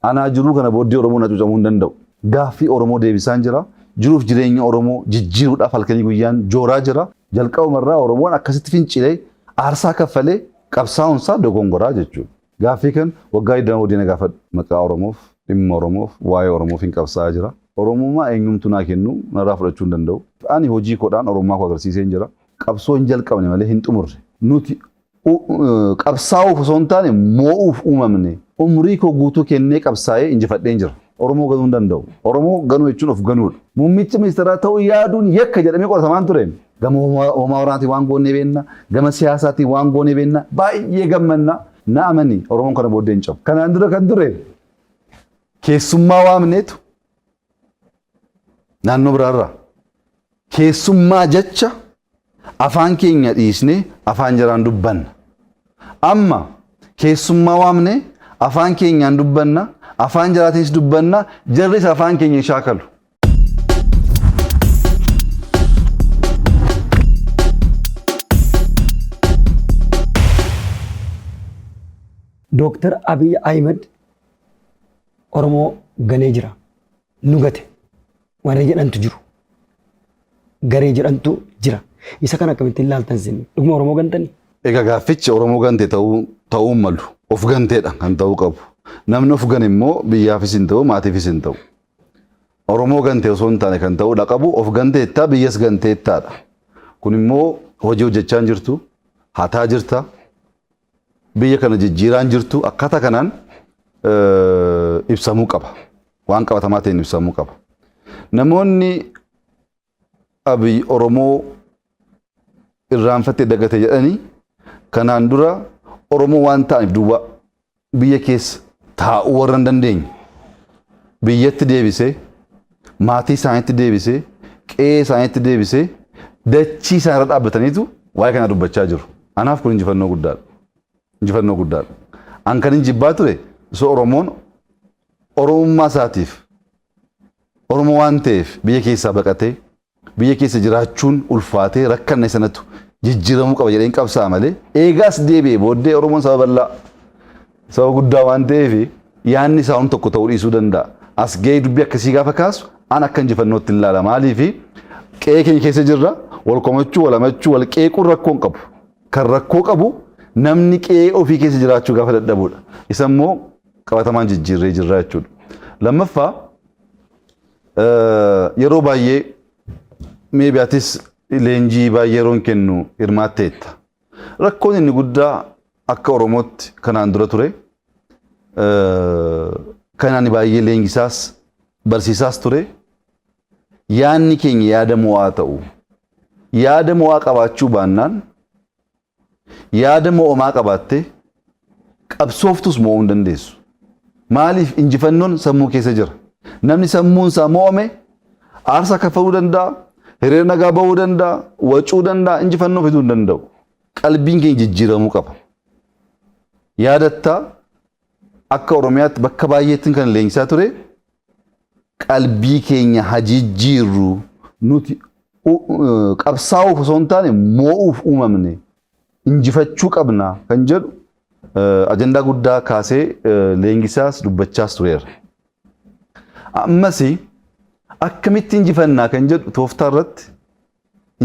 Anaa jiruu kana booddee Oromoon hacuucamuu hin danda'u. Gaaffii Oromoo deebisaan jira. Jiruuf jireenya Oromoo jijjiiruudhaaf halkanii guyyaan jooraa jira. Jalqabumarraa Oromoon akkasitti fincilee aarsaa kaffalee qabsaa'uunsaa dogongoraa jechuudha. Gaaffii kan waggaa 20 booddee na gaafadhu. Maqaa Oromoof, dhimma Oromoof, waa'ee Oromoof hin qabsaa'aa jira. Oromummaa eenyumtu naa kennu narraa fudhachuu hin danda'u. Ani hojii koodhaan Oromummaa koo agarsiiseen jira. Qabsoo hin jalqabne malee hin xumurre. Nuti qabsaa'uuf osoo hin taane moo'uuf uumamne. Umrii koo guutuu kennee qabsaa'ee injifadheen jira. Oromoo ganuu hin danda'u. Oromoo ganuu jechuun of ganuudha. Muummicha ministeeraa ta'uu yaaduun yakka jedhamee qoratamaan ture. Gama homaa waraanaatiin waan goonee beenna. Gama siyaasaatiin waan goonee beenna. Baay'ee gammanna. Na amani Oromoon kana booddee hin cabu. Kanaan dura kan ture keessummaa waamneetu naannoo biraarraa keessummaa jecha afaan keenya dhiisnee afaan jaraan dubbanna. Amma keessummaa waamnee afaan keenyaan dubbanna, afaan jaraatiinis dubbanna, jarris afaan keenya hin shaakalu. Dooktar Abiy Ahimad Oromoo ganee jira. Nu gate. Warri jedhantu jiru. Garee jedhantu jira. Isa kana akkamittiin ilaaltan isin? Dhuguma Oromoo gantanii? Egaa gaaffichi Oromoo gante ta'uu malu. Of ganteedha kan ta'uu qabu. Namni of gane immoo biyyaafis hin ta'u maatiifis hin ta'u. Oromoo gante osoo hin taane kan ta'uudha qabu of ganteettaa biyyas ganteettaadha. Kun immoo hojii hojjechaa hin jirtu, hataa jirta, biyya kana jijjiiraan jirtu akkaataa kanaan ibsamuu qaba. Waan qabatamaa ta'een ibsamuu qaba. Namoonni Abiy Oromoo irraanfattee dagate jedhanii kanaan dura Oromoo waan ta'aniif duwwaa biyya keessa taa'uu warra hin dandeenye biyyatti deebisee maatii isaaniitti deebisee qe'ee isaaniitti deebisee dachii isaan irra dhaabbataniitu waa'ee kana dubbachaa jiru. Anaaf kun injifannoo guddaadha. Injifannoo guddaadha. An kan hin jibbaa ture osoo Oromoon Oromummaa isaatiif Oromoo waan ta'eef biyya keessaa baqatee biyya keessa jiraachuun ulfaatee rakkanne sanatu jijjiiramuu qaba jedheen qabsaa'a malee eegaas deebi'ee booddee Oromoon saba bal'aa saba guddaa waan ta'eef yaadni isaa hom tokko ta'uu dhiisuu danda'a. As ga'ee dubbii akkasii gaafa kaasu an akka injifannootti ilaala. Maaliif qe'ee keenya keessa jirra wal komachuu wal hamachuu wal qeequun rakkoo hin qabu. Kan rakkoo qabu namni qe'ee ofii keessa jiraachuu gaafa dadhabudha. Isa immoo qabatamaan jijjiirree jirra jechuudha. Lammaffaa yeroo baay'ee maybe atis leenjii baay'ee yeroon kennu hirmaatteetta. Rakkoon inni guddaa akka Oromootti kanaan dura ture kan ani baay'ee leenjisaas barsiisaas ture yaadni keenya yaada mo'aa ta'u. Yaada mo'aa qabaachuu baannaan Yaada mo'amaa qabaattee qabsooftus mo'uu hin dandeessu. Maaliif injifannoon sammuu keessa jira. Namni sammuun isaa mo'ame aarsaa kaffaluu danda'a, hiriira nagaa bahuu danda'a, wacuu danda'a, injifannoo fiduu hin danda'u. Qalbiin keenya jijjiiramuu qaba. Yaadattaa akka Oromiyaatti bakka baay'eetti kan leenjisaa ture qalbii keenya haa jijjiirru nuti qabsaa'uuf osoo hin taane moo'uuf uumamne injifachuu qabna kan jedhu ajandaa guddaa kaasee leenjisaas dubbachaas tureera. Ammas akkamitti injifannaa kan jedhu tooftaa irratti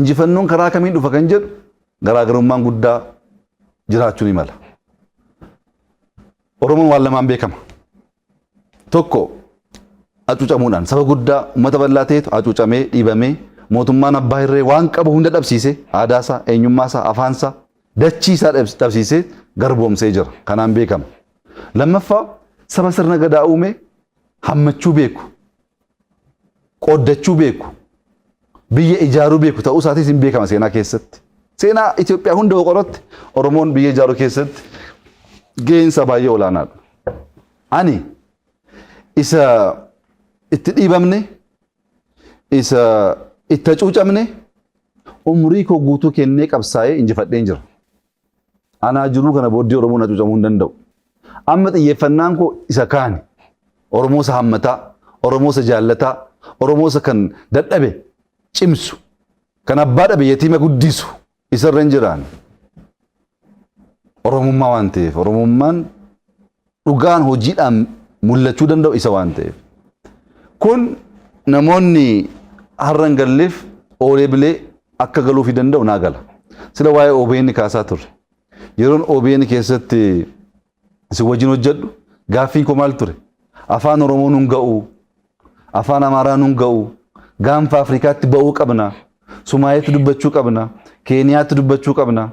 injifannoon karaa kamiin dhufa kan jedhu garaagarummaan guddaa jiraachuu ni mala. Oromoon waan lamaan beekama. Tokko hacuucamuudhaan saba guddaa uummata bal'aa ta'etu hacuucamee dhiibamee mootummaan abbaa irree waan qabu hunda dhabsiisee aadaasaa, eenyummaasaa, afaansaa, dachiisaa dhabsiisee garboomsee jira. Kanaan beekama. Lammaffaa saba sirna gadaa uume hammachuu beeku, qooddachuu beeku, biyya ijaaruu beeku ta'uu isaatiis hin beekama seenaa keessatti. Seenaa Itoophiyaa hunda qoratti Oromoon biyya ijaaruu keessatti gaheen isaa baay'ee olaanaadha. Ani isa itti dhiibamne, isa itti hacuucamne umrii koo guutuu kennee qabsaa'ee injifadheen jira. Anaa jiruu kana booddee Oromoon hacuucamuu hin danda'u. Amma xiyyeeffannaan koo isa kaani. Oromoo isa hammataa, Oromoo isa jaallataa, Oromoo isa kan dadhabe cimsu, kan abbaa dhabe yatiima guddisu isarra hin jiraan. Oromummaa waan ta'eef Oromummaan dhugaan hojiidhaan mul'achuu danda'u isa waan ta'eef. Kun namoonni har'a hin galleef oolee bilee akka galuufii danda'u naa gala. Sila waa'ee OBN kaasaa turre. Yeroon OBN keessatti isin wajjin hojjedhu gaaffiin koo maal ture? Afaan Oromoo nun ga'u, afaan Amaaraa nun ga'u, gaanfa Afrikaatti ba'uu qabna, Sumaaleetti dubbachuu qabna, Keeniyaatti dubbachuu qabna,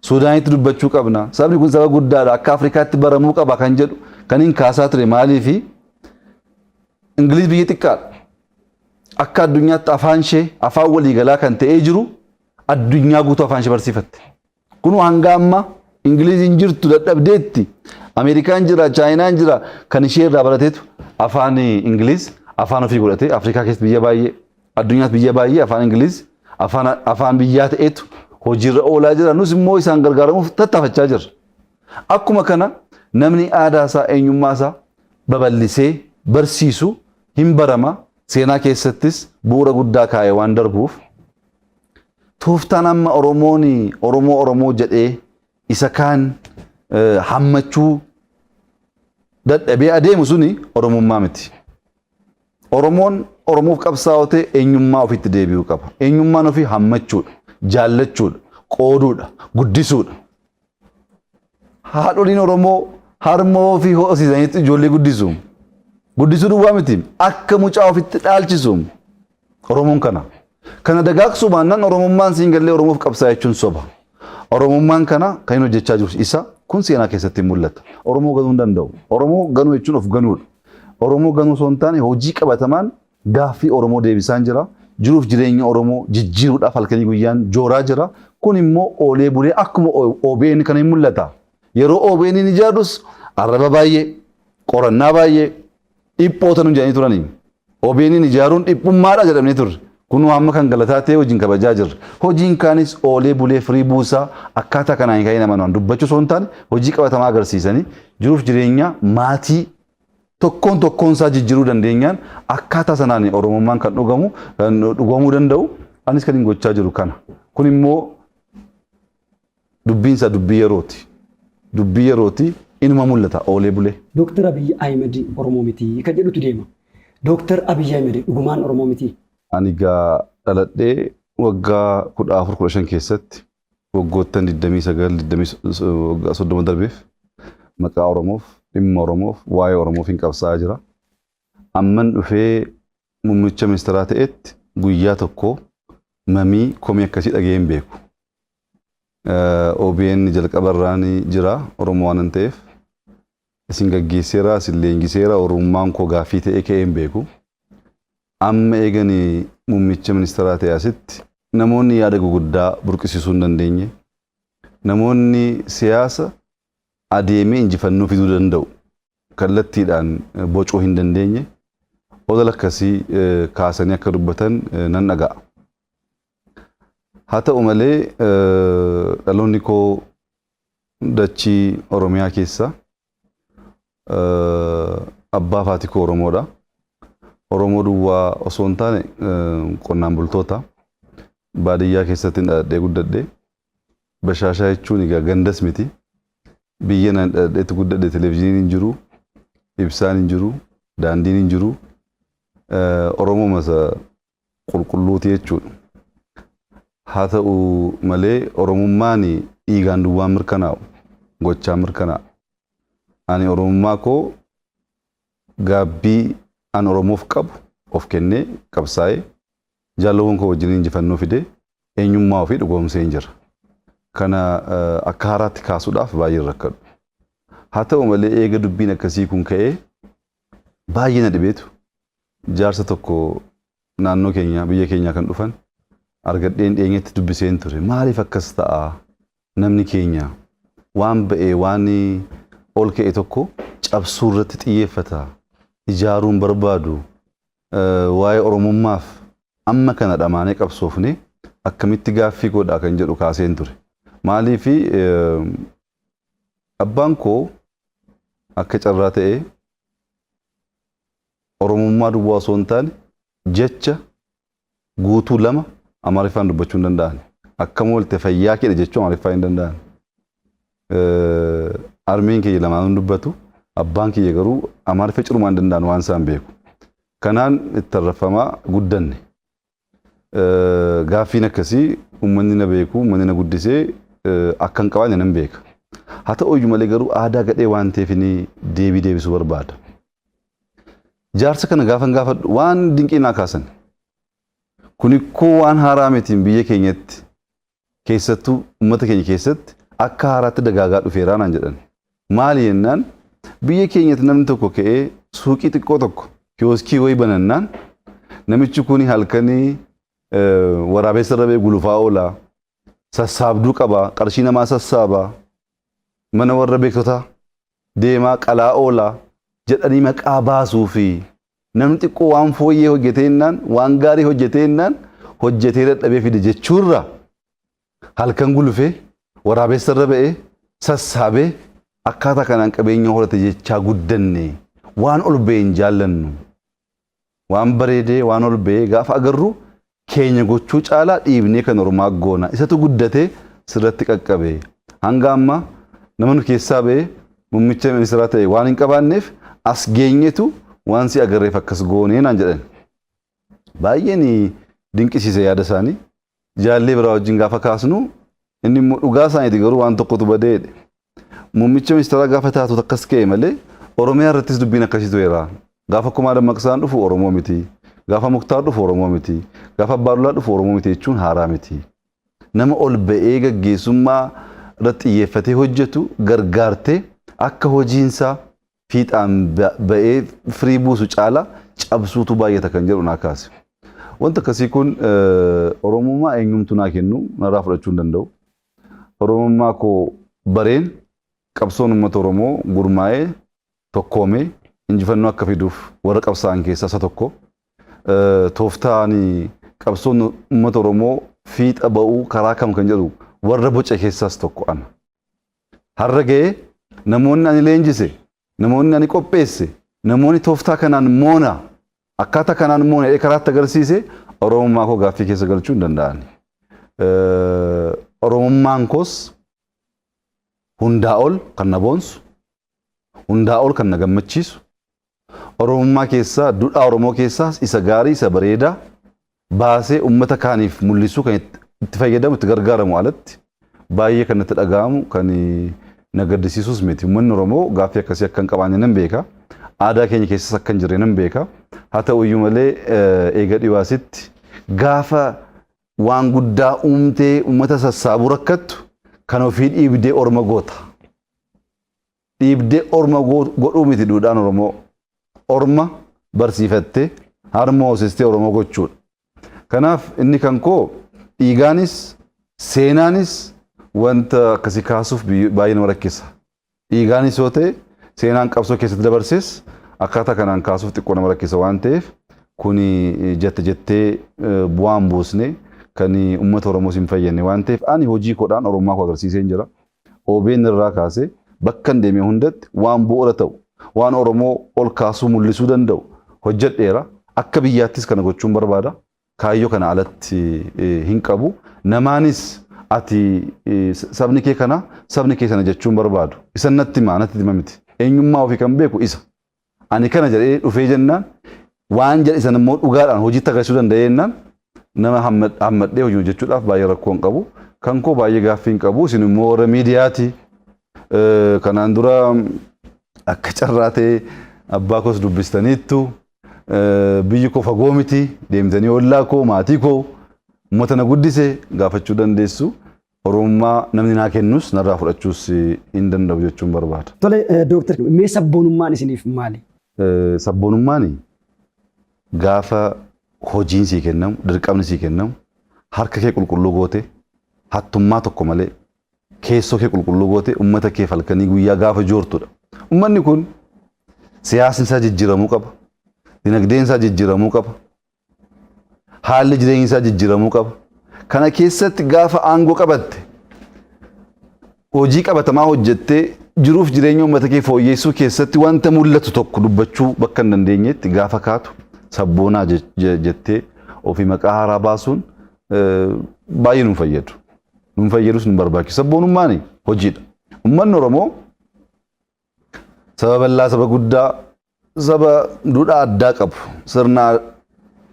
Suudaanitti dubbachuu qabna. Sabni kun saba guddaadha, akka Afrikaatti baramuu qaba kan jedhu kan hin kaasaa ture maaliifi Ingiliz biyya xiqqaadha. Akka addunyaatti afaan ishee afaan waliigalaa kan ta'ee jiru addunyaa guutuu afaan ishee barsiifatte. Kunuu hanga amma Ingiliziin jirtu dadhabdeetti. Ameerikaan jira, Chaayinaan jira kan ishee irraa barateetu afaan Ingiliz afaan ofii godhatee Afrikaa keessatti biyya baay'ee addunyaatti biyya baay'ee afaan Ingiliz afaan afaan biyyaa ta'etu hojiirra oolaa jira. Nus immoo isaan gargaaramuuf tattaafachaa jirra. Akkuma kana namni aadaa isaa eenyummaa isaa babal'isee barsiisu hin barama seenaa keessattis bu'uura guddaa kaa'ee waan darbuuf tooftaan amma Oromoon Oromoo Oromoo jedhee isa kaan hammachuu dadhabee adeemu suni Oromummaa miti. Oromoon Oromoof qabsaa'oo ta'e eenyummaa ofitti deebi'uu qaba. Eenyummaan ofii hammachuudha, jaallachuudha, qooduudha, guddisuudha. Haadholiin Oromoo harma ofii ho'isiisaniitti ijoollee guddisu. Guddisuu duwwaa miti akka mucaa ofitti dhaalchisu. Oromoon kana. Kana dagaagsuu baannaan Oromummaan siin gallee Oromoof qabsaa jechuun soba. Oromummaan kana kan inni hojjechaa jiru isa kun seenaa keessatti mul'ata. Oromoo ganuu hin danda'u. Oromoo ganuu jechuun of ganuudha. Oromoo ganuu osoo hin taane hojii qabatamaan gaaffii Oromoo deebisaan jira. Jiruuf jireenya Oromoo jijjiiruudhaaf halkanii guyyaan jooraa jira. Kun immoo oolee bulee akkuma OBN kana hin mul'ata. Yeroo OBN hin ijaarrus arraba baay'ee, qorannaa baay'ee, dhiphoota nu jedhanii turanii. OBN ijaaruun dhiphummaadha jedhamnee turre. Kunuu hamma kan galataa ta'e wajjin kabajaa jirra. Hojiin kaanis oolee bulee firii buusaa akkaataa kanaan kan hin amanan dubbachuu osoo hin taane hojii qabatamaa agarsiisanii jiruuf jireenya maatii tokkoon tokkoon isaa jijjiiruu dandeenyaan akkaataa sanaan Oromummaan kan dhugamu kan dhugoomuu danda'u anis kan hin gochaa jiru kana. Kun immoo dubbiin isaa dubbii yerooti. Dubbii yerooti inuma mul'ata oolee bulee. Dooktar Abiyyi Ahimad Oromoo miti kan jedhutu deema. Dooktar Abiyyi Ahimad dhugumaan Oromoo miti. Ani egaa dhaladhee waggaa 14 15 keessatti waggoottan 29 20 30 darbeef maqaa Oromoof dhimma Oromoof waa'ee Oromoof hin qabsaa'aa jira. Amman dhufee muummicha ministeeraa ta'etti guyyaa tokko mamii komii akkasii dhaga'ee hin beeku. OBN jalqabarraan jira Oromoo waan ta'eef isin gaggeesseera isin leenjiseera Oromummaan koo gaaffii ta'ee ka'ee hin beeku. Amma eegani muummicha ministeeraa ta'e asitti namoonni yaada guguddaa burqisiisuu hin dandeenye. Namoonni siyaasa adeemee injifannoo fiduu danda'u kallattiidhaan bocuu hin dandeenye olola akkasii kaasanii akka dubbatan nan dhaga'a. Haa ta'u malee dhaloonni koo dachii Oromiyaa keessa abbaa fi haati koo Oromoodha. Oromoo duwwaa osoo hin taane qonnaan bultoota baadiyyaa keessatti dhaladhee guddadhe. Bashaashaa jechuun egaa gandas miti. Biyya nan dhaladheetti guddadhe televizyiiniin hin jiru, ibsaan hin jiru, daandiin hin jiru. Oromoo masa qulqulluuti jechuudha. Haa ta'u malee Oromummaan dhiigaan duwwaan mirkanaa'u, gochaan mirkanaa'a. Ani Oromummaa koo gaabbii an Oromoof qabu of kennee qabsaa'ee jaalawwan koo wajjin injifannoo fidee eenyummaa ofii dhugoomsee jira. Kana akka haaraatti kaasuudhaaf baay'ee rakkadhu. Haa ta'u malee eega dubbiin akkasii kun ka'ee baay'ee na dhibeetu jaarsa tokko naannoo keenya biyya keenyaa kan dhufan argadheen dhiyeenyatti dubbiseen ture. Maaliif akkas ta'a namni keenya waan ba'ee waan ol ka'e tokko cabsuu irratti xiyyeeffata. Ijaaruun barbaadu waa'ee Oromummaaf amma kana dhamaanee qabsoofne akkamitti gaaffii godhaa kan jedhu kaaseen ture. Maaliif abbaan koo akka carraa ta'ee Oromummaa duwwaa osoo hin taane jecha guutuu lama Amaariffaan dubbachuu hin danda'an. Akkam oolte fayyaa keedha jechuu Amaariffaa hin danda'an. Armeen keenya lamaanuu dubbatu. Abbaan kiyya garuu Amaariffa cirumaan danda'an waan isaan beeku. Kanaan itti arraffamaa guddanne. Gaaffiin akkasii uummanni na beeku, uummanni na guddisee akka hin qabaanne nan beeka. Haa ta'u iyyuu malee garuu aadaa gadhee waan ta'eef inni deebii deebisuu barbaada. Jaarsa kana gaafan gaafadhu waan dinqii naa kaasan. Kuni koo waan haaraa mitiin, biyya keenyatti, keessattuu uummata keenya keessatti akka haaraatti dagaagaa dhufeeraa naan jedhan. Maali jennaan, biyya keenyatti namni tokko ka'ee suuqii xiqqoo tokko, kiyooskii wayii banannaan, namichi kun halkanii waraabessa irra ba'ee gulufaa oolaa, sassaabduu qabaa, qarshii namaa sassaabaa, mana warra beektotaa deemaa qalaa oolaa jedhanii maqaa baasuu fi namni xiqqoo waan fooyyee hojjetee jennaan, waan gaarii hojjetee jennaan, hojjetee dadhabee fide jechuurra halkan gulufee waraabessa irra ba'ee sassaabee akkaataa kanaan qabeenya horate jechaa guddanne. Waan ol ba'e hin jaallannu. Waan bareedee waan ol ba'ee gaafa agarru keenya gochuu caalaa dhiibnee kan ormaa goona. Isatu guddatee sirratti qaqqabe. Hanga amma nama nu keessaa ba'ee muummicha ministeeraa ta'e waan hin qabaanneef as geenyetu waan si agarreef akkas goonee naan jedhan. Baay'een dinqisiise yaada isaanii. Jaallee biraa wajjin gaafa kaasnu inni immoo dhugaa isaaniiti, garuu waan tokkotu badeedha. Muummicha ministeeraa gaafa taatu akkas ka'e malee Oromiyaa irrattis dubbiin akkasii tureera. Gaafa Kumaa Dammaqsaan dhufu Oromoo miti. Gaafa Muktaar dhufu Oromoo miti. Gaafa Abbaadulaa dhufu Oromoo miti jechuun haaraa miti. Nama ol ba'ee gaggeessummaa irratti xiyyeeffatee hojjetu gargaartee akka hojiinsaa fiixaan ba'ee firii buusu caala cabsuutu baay'ata kan jedhu naa kaase. Wanta akkasii kun Oromummaa eenyumtu naa kennu narraa fudhachuu hin danda'u. Oromummaa koo bareen qabsoon uummata Oromoo gurmaa'ee tokkoomee injifannoo akka fiduuf warra qabsaa'an keessaa isa tokko. Tooftaan qabsoon uummata Oromoo fiixa ba'uu karaa kam kan jedhu warra boce keessaas tokko ana. Har'a ga'ee namoonni ani leenjise, namoonni ani qopheesse, namoonni tooftaa kanaan moona, akkaataa kanaan moona jedhee karaatti agarsiise Oromummaa koo gaaffii keessa galchuu hin danda'ani. Oromummaan koos hundaa ol kan na boonsu, hundaa ol kan na gammachiisu, Oromummaa keessaa, duudhaa Oromoo keessaas isa gaarii, isa bareedaa baasee uummata kaaniif mul'isuu kan itti fayyadamu, itti gargaaramu alatti baay'ee kan natti dhaga'amu, kan na gaddisiisus miti. Uummanni Oromoo gaaffii akkasii akka hin qabaanne nan beeka. Aadaa keenya keessas akka hin jirre nan beeka. Haa ta'u iyyuu malee eega dhiwaasitti gaafa waan guddaa uumtee uummata sassaabuu rakkattu kan ofii dhiibdee orma goota. Dhiibdee orma godhuu miti duudhaan Oromoo. Orma barsiifattee, harma hoosistee Oromoo gochuudha. Kanaaf inni kan koo dhiigaanis seenaanis wanta akkasii kaasuuf baay'ee nama rakkisa. Dhiigaanis yoo ta'e, seenaan qabsoo keessatti dabarses akkaataa kanaan kaasuuf xiqqoo nama rakkisa waan ta'eef, kuni jette jettee bu'aan buusne kan uummata Oromoos hin fayyadne waan ta'eef, ani hojii koodhaan Oromummaa koo agarsiisee jira. OBN irraa kaasee bakka hin deeme hundatti waan bu'uura ta'u, waan Oromoo ol kaasuu mul'isuu danda'u hojjedheera. Akka biyyaattis kana gochuun barbaada. Kaayyoo kana alatti hin qabu. Namaanis ati sabni kee kana, sabni kee sana jechuun barbaadu. Isan natti himaa, natti hima miti. Eenyummaa ofii kan beeku isa. Ani kana jedhee dhufee jennaan, waan jedhe san immoo dhugaadhaan hojiitti agarsiisuu danda'ee jennaan, nama hammadhee hojii hojjechuudhaaf baay'ee rakkoo hin qabu. Kan koo baay'ee gaaffii hin qabu. Isin immoo warra miidiyaati. Kanaan dura akka carraa ta'e abbaa koos dubbistaniittu. Biyyi koo fagoo miti. Deemtanii ollaa koo, maatii koo, uummata na guddise gaafachuu dandeessu. Oromummaa namni naa kennus narraa fudhachuus hin danda'u jechuun barbaada. Tole dooktar, mee sabboonummaan isiniif maali? Sabboonummaan gaafa hojiin sii kennamu, dirqamni sii kennamu, harka kee qulqulluu goote, hattummaa tokko malee keessoo kee qulqulluu goote, uummata kee halkanii guyyaa gaafa joortudha. Uummanni kun siyaasni isaa jijjiiramuu qaba. Dinagdeen isaa jijjiiramuu qaba. Haalli jireenya isaa jijjiiramuu qaba. Kana keessatti gaafa aangoo qabatte hojii qabatamaa hojjettee jiruuf jireenya uummata kee fooyyessuu keessatti wanta mul'atu tokko dubbachuu bakka hin dandeenyetti gaafa kaatu sabboonaa jettee ofii maqaa haaraa baasuun baay'ee nu fayyadu. Nu fayyadus nu barbaachisu. Sabboonummaan hojiidha. Uummanni Oromoo Saba bal'aa, saba guddaa, saba duudhaa addaa qabu, sirna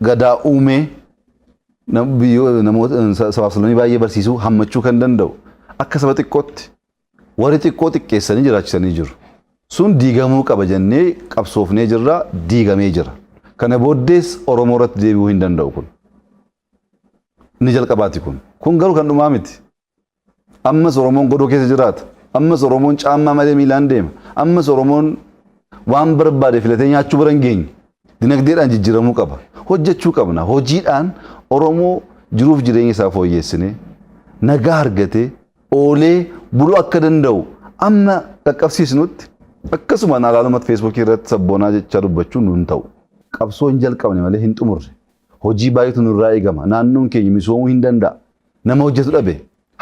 gadaa uumee namoota sabaaf sablammii baay'ee barsiisuu hammachuu kan danda'u akka saba xiqqootti warri xiqqoo xiqqeessanii jiraachisanii jiru. Sun diigamuu qaba jennee qabsoofnee jirra, diigamee jira. Kana booddees Oromoo irratti deebi'uu hin danda'u kun. Inni jalqabaati kun. Kun garuu kan dhumaa miti. Ammas Oromoon godoo keessa jiraata. Ammas Oromoon caammaa malee miilaan deema. Ammas Oromoon waan barbaade filatee nyaachuu bira hin geenye. Dinagdeedhaan jijjiiramuu qaba. Hojjechuu qabna. Hojiidhaan Oromoo jiruuf jireenya isaa fooyyessinee nagaa argatee oolee buluu akka danda'u amma qaqqabsiisnutti akkasumaan alaalumatti Feesbuukii irratti sabboonaa jechaa dubbachuun nun ta'u. Qabsoo hin jalqabne malee hin xumurre. Hojii baay'eetu nurraa eegama. Naannoon keenya misoomuu hin danda'a. Nama hojjetu dhabe.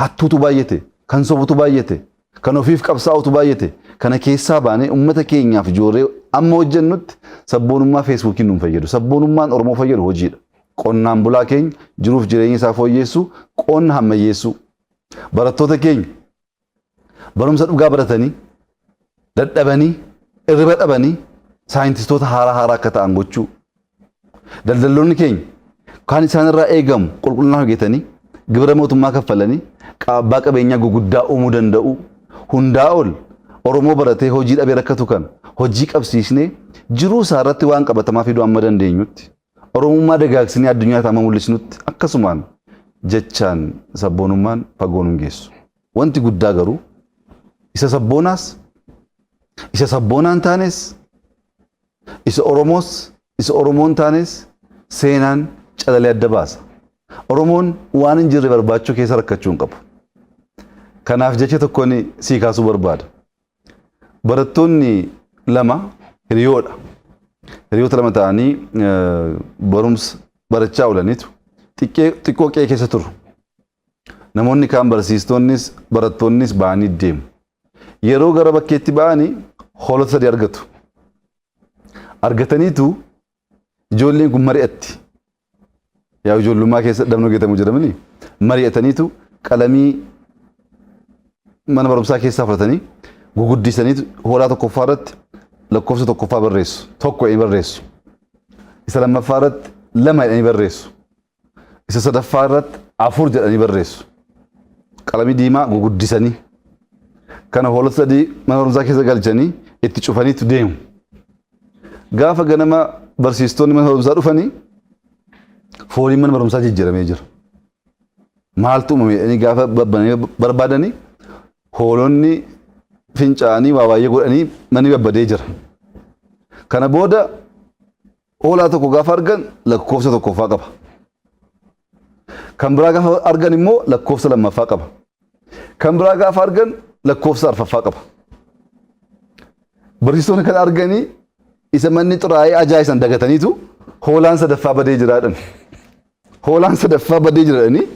Hattuutu baay'ate. Kan sobutu baay'ate. Kan ofiif qabsaa'utu baay'ate. Kana keessaa baanee uummata keenyaaf jooree amma hojjennutti sabboonummaa Feesbuukiin nun fayyadu. Sabboonummaan Oromoo fayyadu hojiidha. Qonnaan bulaa keenya jiruuf jireenya isaa fooyyeessuu, qonna hammayyeessuu. Barattoota keenya barumsa dhugaa baratanii, dadhabanii, irriba dhabanii saayintistoota haaraa haaraa akka ta'an gochuu. Daldaltoonni keenya kan isaan irraa eegamu qulqullinaan hojjetanii, gibira mootummaa kaffalanii, abbaa qabeenyaa guguddaa uumuu danda'u. Hundaa ol Oromoo baratee hojii dhabee rakkatu kan hojii qabsiisnee jiruu isaa irratti waan qabatamaa fiduu amma dandeenyutti, Oromummaa dagaagsinee addunyaatti amma mul'isnutti akkasumaan jechaan sabboonummaan fagoo nun geessu. Wanti guddaa garuu isa sabboonaas, isa sabboonaan taanes, isa Oromoos, isa Oromoon taanes seenaan calalee adda baasa. Oromoon waan hin jirre barbaachuu keessa rakkachuu hin qabu. Kanaaf jecha tokkoon sii kaasuu barbaada. Barattoonni lama hiriyoodha. Hiriyoota lama ta'anii barumsa barachaa oolaniitu xiqqoo qe'ee keessa turu. Namoonni kaan barsiistonnis barattoonnis ba'anii deemu. Yeroo gara bakkeetti ba'anii hoolota sadii argatu. Argataniitu ijoolleen kun mari'atti. Yaa ijoollummaa keessa dhabnoo geetamu jedhamani mari'ataniitu qalamii mana barumsaa keessaa fudhatanii guguddisaniitu hoolaa tokkoffaa irratti lakkoofsa tokkoffaa barreessu. Tokko jedhanii barreessu. Isa lammaffaa irratti lama jedhanii barreessu. Isa sadaffaa irratti afur jedhanii barreessu. Qalamii diimaa guguddisanii kana hoolota sadii mana barumsaa keessa galchanii itti cufaniitu deemu. Gaafa ganama barsiistonni mana barumsaa dhufanii fooliin mana barumsaa jijjiiramee jira. Maaltu uumame jedhanii gaafa babbananii barbaadanii hoolonni fincaanii waa baay'ee godhanii manni babbadee jira. Kana booda hoolaa tokko gaafa argan lakkoofsa tokkoffaa qaba. Kan biraa gaafa argan immoo lakkoofsa lammaffaa qaba. Kan biraa gaafa argan lakkoofsa arfaffaa qaba. Barsiisonni kan arganii isa manni xuraa'ee ajaa'isan dagataniitu hoolaan sadaffaa badee jiraadhan. Hoolaan sadaffaa badee jira jedhanii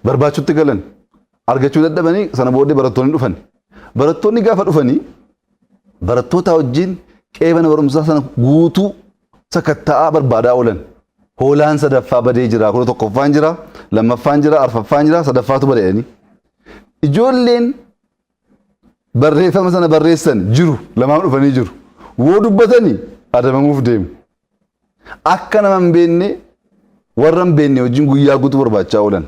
barbaachuutti galan. Argachuu dadhabanii sana booddee barattoonni dhufan. Barattoonni gaafa dhufanii barattoota wajjin qe'ee mana barumsaa sana guutuu sakatta'aa barbaadaa oolan. Hoolaan sadaffaa badee jira. Kun tokkoffaan jira, lammaffaan jira, arfaffaan jira, sadaffaatu bade jedhanii. Ijoolleen barreeffama sana barreessan jiru, lamaan dhufanii jiru. Woo dubbatanii adabamuuf deemu. Akka nama hin beekne warra hin beekne wajjin guyyaa guutuu barbaachaa oolan.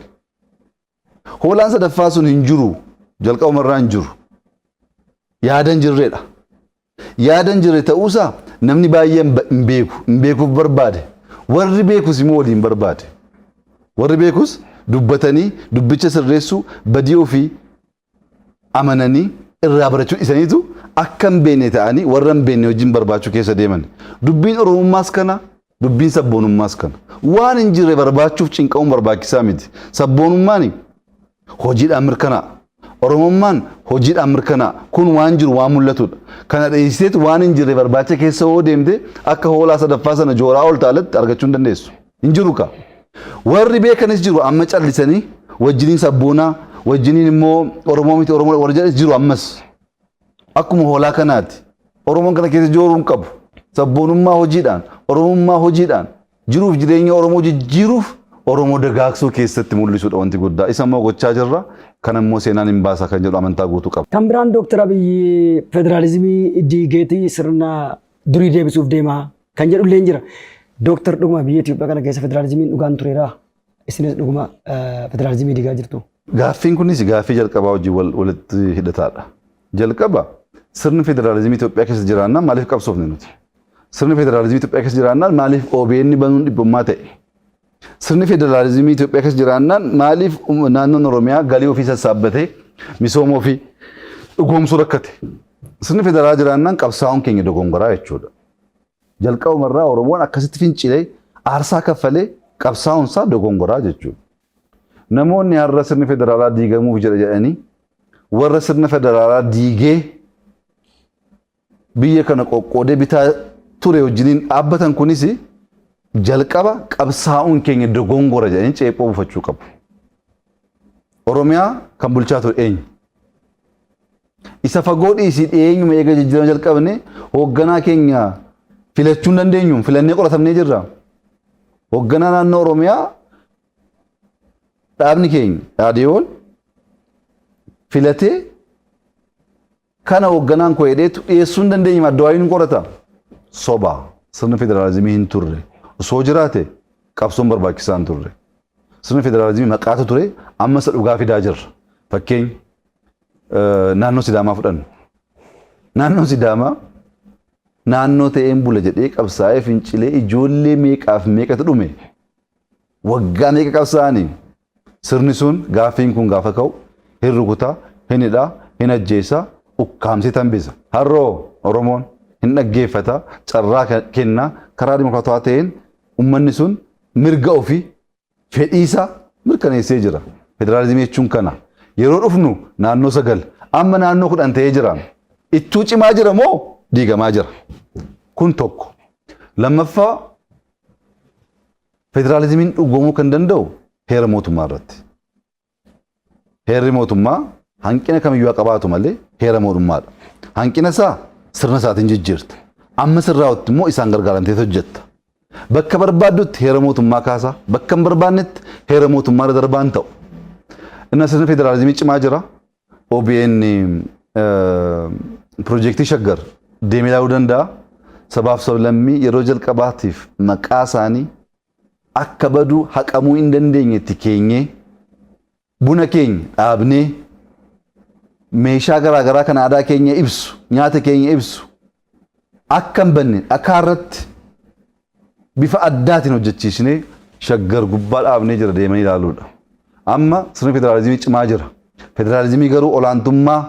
Hoolaan sadaffaa sun hin jiru, jalqabumarraa hin jiru. Yaada hin jirredha. Yaada hin jirre ta'uusaa namni baay'een hin beeku, hin beekuuf barbaade. Warri beekus immoo waliin barbaade. Warri beekus dubbatanii dubbicha sirreessuu, badii ofii amananii irraa barachuu dhiisaniitu akka hin beekne ta'anii warra hin beekne wajjin barbaachuu keessa deeman. Dubbiin Oromummaas kana, dubbiin sabboonummaas kana. Waan hin jirre barbaachuuf cinqamuun barbaachisaa miti. Sabboonummaan hojiidhaan mirkanaa'a. Oromummaan hojiidhaan mirkanaa'a. Kun waan jiru, waan mul'atudha. Kana dhiisteetu waan hin jirre barbaacha keessa hoo deemte akka hoolaa sadaffaa sana jooraa ol taalatti argachuu hin dandeessu. Hin jiru ka. Warri beekanis jiru, amma callisanii wajjiniin sabboonaa wajjiniin immoo Oromoo miti, Oromoo warri jedhanis jiru ammas. Akkuma hoolaa kanaati. Oromoon kana keessa jooruu hin qabu. Sabboonummaa hojiidhaan, Oromummaa hojiidhaan, jiruuf jireenya Oromoo jijjiiruuf Oromoo dagaagsuu keessatti mul'isuudha wanti guddaa. Isa immoo gochaa jirra. Kan immoo seenaan hin baasa kan jedhu amantaa guutuu qaba. Kan biraan Dooktar Abiyyi federaalizimii diigeetii sirna durii deebisuuf deema kan jedhu illee jira. Dooktar, dhuguma biyya Itoophiyaa kana keessa federaalizimiin dhugaan tureera? Isinis dhuguma federaalizimii diigaa jirtu? Gaaffiin kunis gaaffii jalqabaa wajjin walitti hidhataadha. Jalqaba, sirni federaalizimii Itoophiyaa keessa jiraannaan maaliif qabsoofne nuti? Sirni federaalizimii Itoophiyaa keessa jiraannaan maaliif OBN banuun dhibbummaa ta'e? Sirni federaalizimii Itoophiyaa keessa jiraannaan maaliif naannoon Oromiyaa galii ofii sassaabbatee misooma ofii dhugoomsuu rakkate? Sirni federaalaa jiraannaan qabsaa'uun keenya dogongoraa jechuudha. Jalqabumarraa Oromoon akkasitti fincilee, aarsaa kaffalee qabsaa'uunsaa dogongoraa jechuudha. Namoonni har'a sirni federaalaa diigamuuf jedha jedhanii, warra sirna federaalaa diigee biyya kana qoqqoodee bitaa ture wajjiniin dhaabbatan kunis jalqaba qabsaa'uun keenya dogongora jedhanii ceephoo buufachuu qabu. Oromiyaa kan bulchaa ture eenyu? Isa fagoo dhiisii, dhiyeenyuma eega jijjiirama jalqabne hoogganaa keenya filachuu hin dandeenyu, filannee qoratamnee jirra. Hoogganaa naannoo Oromiyaa dhaabni keenya Dhaadiyoon filatee kana hoogganaan koo jedheetu dhiyeessuu hin dandeenye, adda hin qorata. Soba, sirni federaalizimii hin turre. Osoo jiraate qabsoon barbaachisaa hin turre. Sirni federaalizimii maqaatu ture, amma isa dhugaa fidaa jirra. Fakkeenya, naannoo Sidaamaa fudhannu. Naannoon Sidaamaa naannoo ta'een bula jedhee qabsaa'ee, fincilee, ijoollee meeqaaf meeqatu dhume. Waggaa meeqa qabsaa'anii, sirni sun gaaffiin kun gaafa ka'u hin rukutaa, hin hidhaa, hin ajjeesaa, ukkaamsee tambisa. Har'oo Oromoon hin dhaggeeffata, carraa kennaa, karaa dimokiraatawaa ta'een uummanni sun mirga ofii, fedhiisaa mirkaneessee jira. Federaalizimii jechuun kana. Yeroo dhufnu naannoo 9, amma naannoo 10 ta'ee jira. Ittuu cimaa jira moo diigamaa jira? Kun tokko. Lammaffaa, federaalizimiin dhugoomuu kan danda'u heera mootummaa irratti. Heerri mootummaa hanqina kamiyyuu haa qabaatu malee heera mootummaadha. Hanqina isaa sirna isaatiin jijjiirta. Amma sirraa'utti immoo isaan gargaaramtee hojjetta. Bakka barbaaddutti heera mootummaa kaasaa, bakka hin barbaannetti heera mootummaa irra darbaan ta'u. Inni sirni federaalizimii cimaa jira. OBN piroojeektii Shaggar deemee ilaaluu danda'a. Sabaaf sablammii yeroo jalqabaatiif maqaa isaanii akka baduu haqamuu hin dandeenyetti keenyee, buna keenya dhaabnee, meeshaa garaagaraa kan aadaa keenya ibsu, nyaata keenya ibsu akka hin banne dhakaa irratti bifa addaatiin hojjechiisnee Shaggar gubbaa dhaabnee jira, deemanii ilaaluudha. Amma sirni federaalizimii cimaa jira. Federaalizimii garuu olaantummaa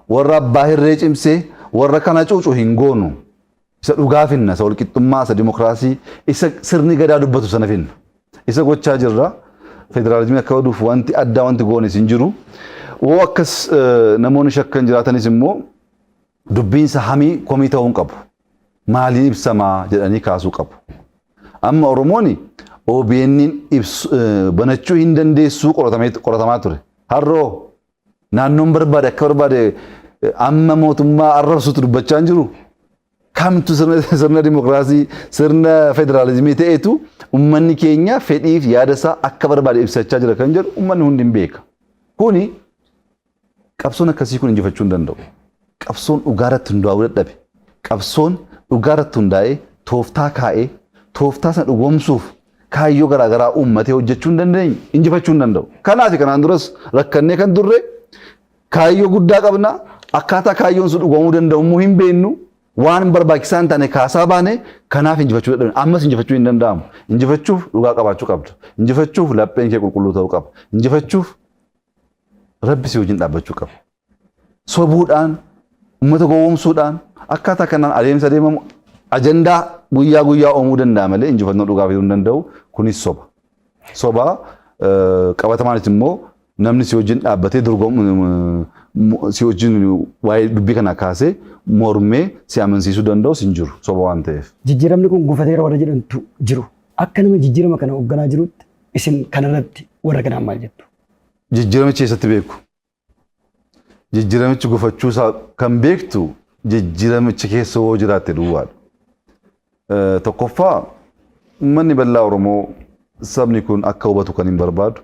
warra abbaa hirree cimsee warra kana cuucu hin goonu. Isa dhugaa finna, isa walqixxummaa, isa dimokiraasii, isa sirni gadaa dubbatu sana finna. Isa gochaa jirra. Federaalizimii akka baduuf wanti addaa wanti goonis hin jiru. Woo akkas namoonni shakkan jiraatanis immoo dubbiinsa hamii komii ta'uu hin qabu. Maaliin ibsamaa jedhanii kaasuu qabu. Amma Oromoon OBN banachuu hin dandeessuu qoratamaa ture. Har'oo naannoon barbaade akka barbaade amma mootummaa arrabsutu dubbachaa hin jiru. Kamtu sirna dimokiraasii, sirna federaalizimii ta'etu uummanni keenya fedhiif yaada isaa akka barbaade ibsachaa jira kan jedhu uummanni hundi hin beeka. Kuni qabsoon akkasii kun injifachuu hin danda'u. Qabsoon dhugaarratti hundaa'uu dadhabe. Qabsoon dhugaarratti hundaa'ee, tooftaa kaa'ee, tooftaa sana dhugoomsuuf kaayyoo garaagaraa uummatee hojjechuu hin dandeenye injifachuu hin danda'u. Kanaaf kanaan duras rakkannee kan turre kaayyoo guddaa qabna. Akkaataa kaayyoon sun dhugoomuu danda'u immoo hin beeknu. Waan barbaachisaa hin taane kaasaa baane, kanaaf injifachuu dadhabne. Ammas injifachuu hin danda'amu. Injifachuuf dhugaa qabaachuu qabda. Injifachuuf lapheen kee qulqulluu ta'uu qaba. Injifachuuf Rabbi si wajjin dhaabbachuu qaba. Sobuudhaan, uummata gowwoomsuudhaan, akkaataa kanaan adeemsa deemamu ajandaa guyyaa guyyaa uumuu danda'a malee injifannoo dhugaa fiduu hin danda'u. Kunis soba. Soba qabatamaanis immoo namni si wajjin dhaabbatee si wajjin waa'ee dubbii kana kaasee mormee si amansiisuu danda'us hin jiru, soba waan ta'eef. Jijjiiramni kun gufateera warra jedhantu jiru. Akka nama jijjiirama kana hoogganaa jirutti isin kanarratti warra kanaan maal jettu? Jijjiiramichi eessatti beeku? Jijjiiramichi gufachuusaa kan beektu jijjiiramichi keessa hoo jiraatte duwwaadha. Tokkoffaa, uummanni bal'aa Oromoo, sabni kun akka hubatu kan hin barbaadu.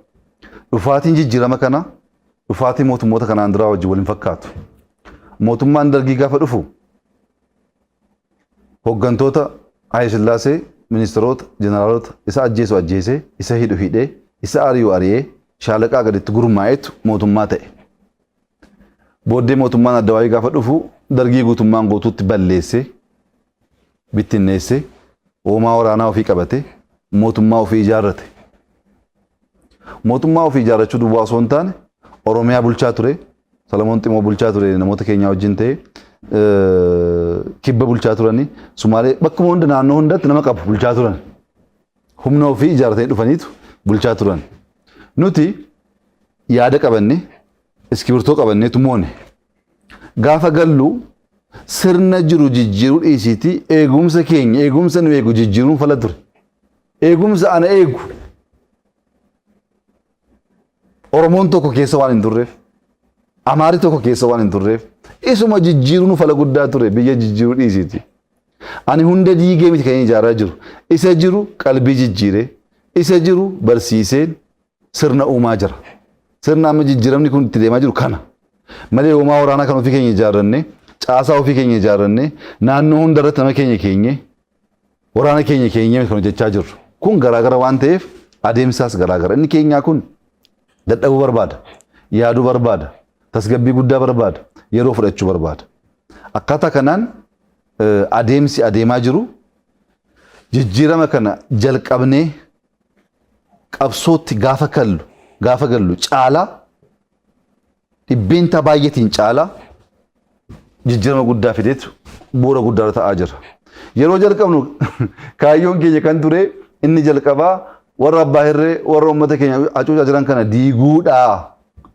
Dhufaatiin jijjiirama kana dhufaatii mootummoota kanaan duraa wajjin wal hin fakkaatu. Mootummaan Dargii gaafa dhufu hooggantoota Haayile Sillaasee, ministeerota, jeneraalota isa ajjeesu ajjeesee, isa hidhu hidhee, isa ari'u ari'ee, shaalaqaa gaditti gurmaa'etu mootummaa ta'e. Booddee mootummaan Addawaayii gaafa dhufu Dargii guutummaan guutuutti balleessee, bittinneessee, hoomaa waraanaa ofii qabate, mootummaa ofii ijaarrate. Mootummaa ofii ijaarrachuu duwwaa osoo hin taane Oromiyaa bulchaa ture, Salamoon Ximoo bulchaa ture namoota keenyaa wajjin ta'e, kibba bulchaa turani, Sumaalee bakkuma hunda naannoo hundatti nama qabu bulchaa turan. Humna ofii ijaarratanii dhufaniitu bulchaa turan. Nuti yaada qabanne, iskibirtoo qabanneetu moone. Gaafa gallu sirna jiru jijjiiruu dhiisiitii eegumsa keenya, eegumsa nu eegu jijjiiruun fala ture. Eegumsa ana eegu Oromoon tokko keessa waan hin turreef, Amaarri tokko keessa waan hin turreef, isuma jijjiiruun fala guddaa ture biyya jijjiiruu dhiisiiti. Ani hunda diigee miti kan inni ijaaraa jiru. Isa jiru qalbii jijjiiree, isa jiru barsiiseen sirna uumaa jira. Sirna amma jijjiiramni kun itti deemaa jiru kana. Malee hoomaa waraanaa kan ofii keenya ijaarranne, caasaa ofii keenya ijaarranne, naannoo hunda irratti nama keenya keenye, waraana keenya keenyee kan hojjechaa jirru. Kun garaagara waan ta'eef adeemsaas garaagara. Inni keenyaa kun dadhabuu barbaada, yaaduu barbaada, tasgabbii guddaa barbaada, yeroo fudhachuu barbaada. Akkaataa kanaan adeemsi adeemaa jiru jijjiirama kana jalqabnee qabsootti gaafa kallu gaafa gallu caalaa dhibbeentaa baay'eetiin caalaa jijjiirama guddaa fideetu bu'uura guddaa ta'aa jira. Yeroo jalqabnu kaayyoon keenya kan ture inni jalqabaa warra abbaa hirree warra uummata keenya hacuucaa jiran kana diiguudha.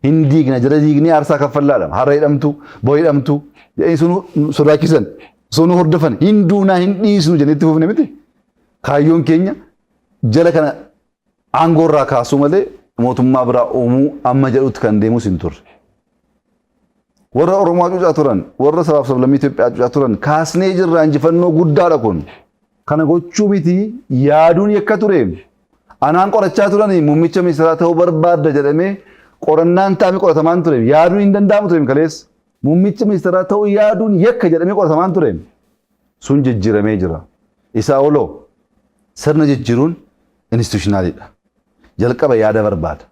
Hin diigna jala diignee aarsaa kaffallaadha. Har'a hidhamtu, boo hidhamtu jedhanii sun sodaachisan, sun hordofan hin duunaa hin dhiisnu jennee itti fufne miti. Kaayyoon keenya jala kana aangoo irraa kaasuu malee mootummaa biraa uumuu amma jedhutti kan deemus hin turre. Warra Oromoo hacuucaa turan, warra sabaaf sablammii Itoophiyaa hacuucaa turan kaasnee jirra injifannoo guddaadha kun. Kana gochuu miti yaaduun yakka ture. Anaan qorachaa turanii muummicha ministeeraa ta'uu barbaadda jedhamee qorannaan taa'amee qoratamaan ture. Yaaduun hin danda'amu ture kaleessa. Muummicha ministeeraa ta'uu yaaduun yakka jedhamee qoratamaan ture. Sun jijjiiramee jira. Isaa oloo sirna jijjiiruun institutionaalidha. Jalqaba yaada barbaada.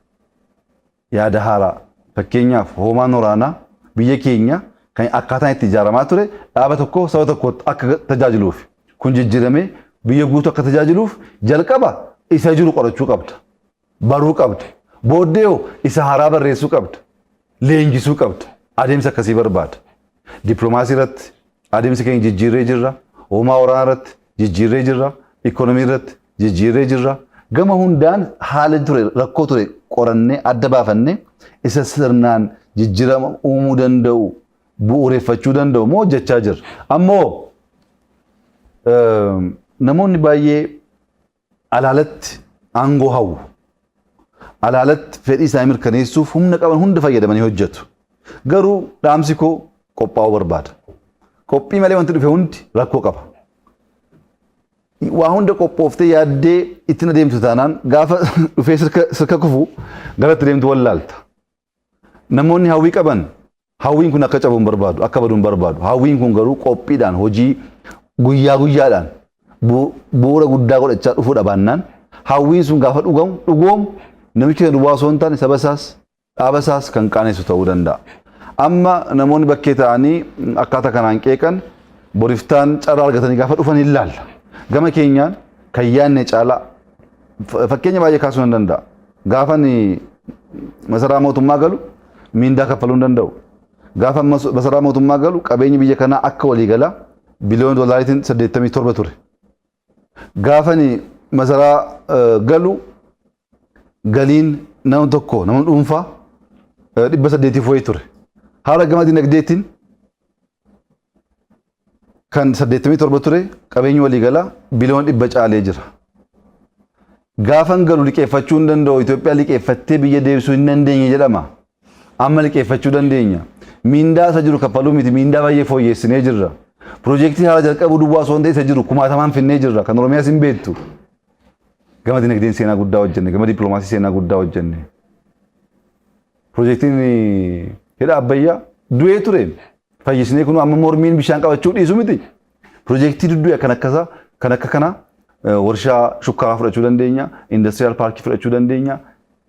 Yaada haaraa. Fakkeenyaaf hoomaan waraanaa biyya keenya kan akkaataan itti ijaaramaa ture dhaaba tokko saba tokkotti akka tajaajiluuf. Kun jijjiiramee biyya guutuu akka tajaajiluuf jalqaba isa jiru qorachuu qabda. Baruu qabda. Booddee hoo isa haaraa barreessuu qabda. Leenjisuu qabda. Adeemsa akkasii barbaada. Dippiloomaasii irratti adeemsa keenya jijjiirree jirra. Hoomaa waraanaa irratti jijjiirree jirra. Ikoonomii irratti jijjiirree jirra. Gama hundaan haala ture rakkoo ture qorannee adda baafannee isa sirnaan jijjiirama uumuu danda'u bu'uureffachuu danda'u moo hojjechaa jirra. Ammoo namoonni baay'ee alaalatti aangoo hawwu. Alaalatti fedhii isaanii mirkaneessuuf humna qaban hunda fayyadamanii hojjetu. Garuu dhaamsi koo qophaa'uu barbaada. Qophii malee wanti dhufe hundi rakkoo qaba. Waa hunda qophooftee yaaddee ittiin adeemtu taanaan gaafa dhufee sirka kufu gara itti deemtu wallaalta. Namoonni hawwii qaban hawwiin kun akka cabu hin barbaadu, akka badu hin barbaadu. Hawwiin kun garuu qophiidhaan hojii guyyaa guyyaadhaan bu'uura guddaa godhachaa dhufuu dhabaannaan hawwiin sun gaafa dhugamu dhugoomu namichi kan duwwaa osoo hin taane saba isaas dhaaba isaas kan qaanessu ta'uu danda'a. Amma namoonni bakkee ta'anii akkaataa kanaan qeeqan boriftaan carraa argatanii gaafa dhufan hin laalla. Gama keenyaan kan yaadne caalaa fakkeenya baay'ee kaasuu nan danda'a. Gaafa ani masaraa mootummaa galu miindaa kaffaluu hin danda'u. Gaafa masaraa mootummaa galu qabeenyi biyya kanaa akka waliigalaa biliyoona doolaariitiin 87 ture. Gaafa ani masaraa galu galiin nama tokko nama dhuunfaa 800 wayii ture. Haala gama dinagdeetiin kan 87 ture qabeenyi waliigalaa biliyoona 100 caalee jira. Gaafan galu liqeeffachuu hin danda'u Itoophiyaa liqeeffattee biyya deebisuu hin dandeenye jedhama. Amma liqeeffachuu dandeenya. Miindaa isa jiru kaffaluu miti miindaa baay'ee fooyyeessinee jirra. Piroojeektii haaraa jalqabuu duwwaa osoo hin ta'in isa jiru kumaatamaan finnee jirra. Kan Oromiyaas hin beektu. Gama dinagdeen seenaa guddaa hojjenne, gama dippiloomaasii seenaa guddaa hojjenne. Piroojeektiin hidha Abbayyaa du'ee ture. Fayyisnee kun amma mormiin bishaan qabachuu dhiisu miti. Piroojeektii duddu'e kan akkasaa kan akka kanaa warshaa shukkaaraa fudhachuu dandeenya, industrial parkii fudhachuu dandeenya.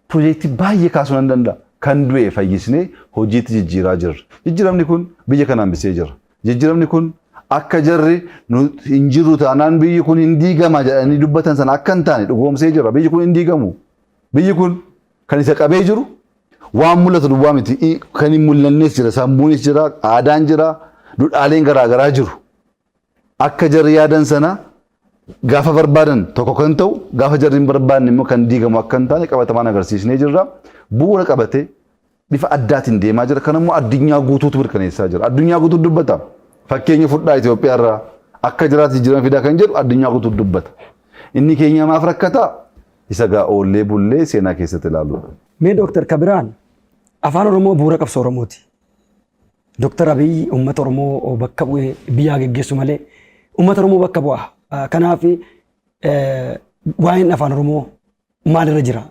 Piroojeektii baay'ee kaasuu nan danda'a. Kan du'e fayyisnee hojiitti jijjiiraa jirra. Jijjiiramni kun biyya kana hambisee jira. Jijjiiramni kun akka jarri hin jiru taanaan biyyi kun hin diigama jedhanii dubbatan sana akka hin taane dhugoomsee jira. Biyyi kun hin diigamu. Biyyi kun kan isa qabee jiru waan mul'atu duwwaa miti. Kan hin mul'annes jira. Sammuunis jira, aadaan jira, duudhaaleen garaagaraa jiru. Akka jarri yaadan sana gaafa barbaadan tokko kan ta'u, gaafa jarri hin barbaanne immoo kan diigamu akka hin taane qabatamaan agarsiisnee jirra. Bu'uura qabatee bifa addaatiin deemaa jira. Kan immoo addunyaa guutuutu mirkaneessaa jira. Addunyaa guutuutu dubbata. Fakkeenya fudhaa, Itoophiyaa irraa akka jiraatu jijjiirama fidaa kan jedhu addunyaa guutuutu dubbata. Inni keenya maaf rakkataa? Isa gaa oollee bullee seenaa keessatti ilaaluudha. Mee Dooktar Kabiraan, Afaan Oromoo bu'uura qabsoo Oromooti. Dooktar Abiyyi uummata Oromoo bakka bu'ee biyyaa geggeessu malee uummata Oromoo bakka bu'a. Kanaaf waa'een Afaan Oromoo maalirra jira?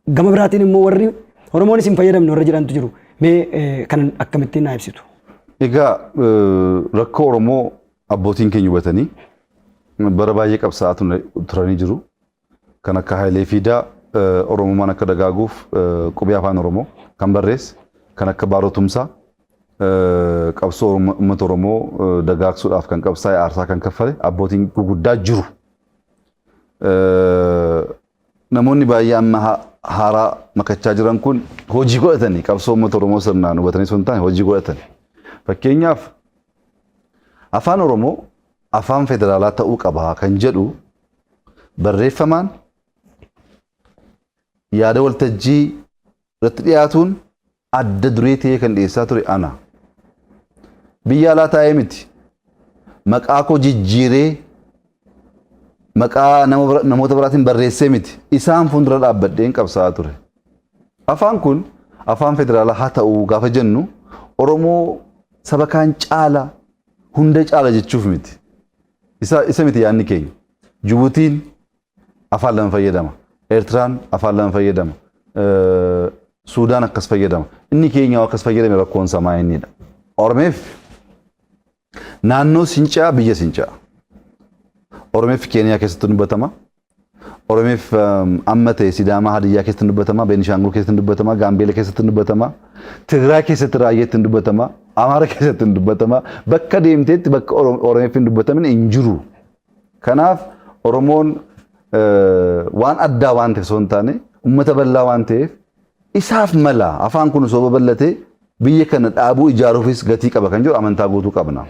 Gama biraatiin immoo warri Oromoonis hin fayyadamne warra jedhantu jiru. Mee kan akkamittiin naa ibsitu? Egaa, rakkoo Oromoo abbootiin keenya hubatanii bara baay'ee qabsaa'aa turanii jiru. Kan akka Hayilee Fiidaa Oromummaan akka dagaaguuf qubee Afaan Oromoo kan barreesse, kan akka Baaroo Tumsaa qabsoo uummata Oromoo dagaagsuudhaaf kan qabsaa'e, aarsaa kan kaffale abbootiin guguddaa jiru. Namoonni baay'ee amma haaraa makachaa jiran kun hojii godhatanii, qabsoo uummata Oromoo sirnaan hubatanii osoo hin taane hojii godhatanii. Fakkeenyaaf, Afaan Oromoo afaan federaalaa ta'uu qaba kan jedhu barreeffamaan yaada waltajjii irratti dhiyaatuun adda duree ta'ee kan dhiyeessaa ture ana. Biyya alaa taa'ee miti. Maqaa koo jijjiiree maqaa namoota biraatiin barreessee miti. Isaan fuuldura dhaabbadheen qabsaa'aa ture. Afaan kun afaan federaalaa haa ta'u gaafa jennu, Oromoo saba kaan caala, hunda caala jechuuf miti. Isa miti yaadni keenya. Jibuutiin afaan lama fayyadama. Eertiraan afaan lama fayyadama. Suudaan akkas fayyadama. Inni keenya akkas fayyadame rakkoon samaa innidha. Oromeef naannoo Sincaa, biyya Sincaa. Oromeef Keeniyaa keessatti dubbatama. Oromeef amma ta'e Sidaamaa, Hadiyyaa keessatti dubbatama. Beenishaangul keessatti dubbatama. Gaambeela keessatti dubbatama. Tigraay keessatti raayyeetti dubbatama. Amaara keessatti dubbatama. Bakka deemteetti bakka Oromeef hin dubbatamin hin jiru. Kanaaf Oromoon waan addaa waan ta'eef osoo hin taane, uummata bal'aa waan ta'eef isaaf mala. Afaan kun osoo babal'atee biyya kana dhaabuu ijaaruufis gatii qaba kan jedhu amantaa guutuu qabna.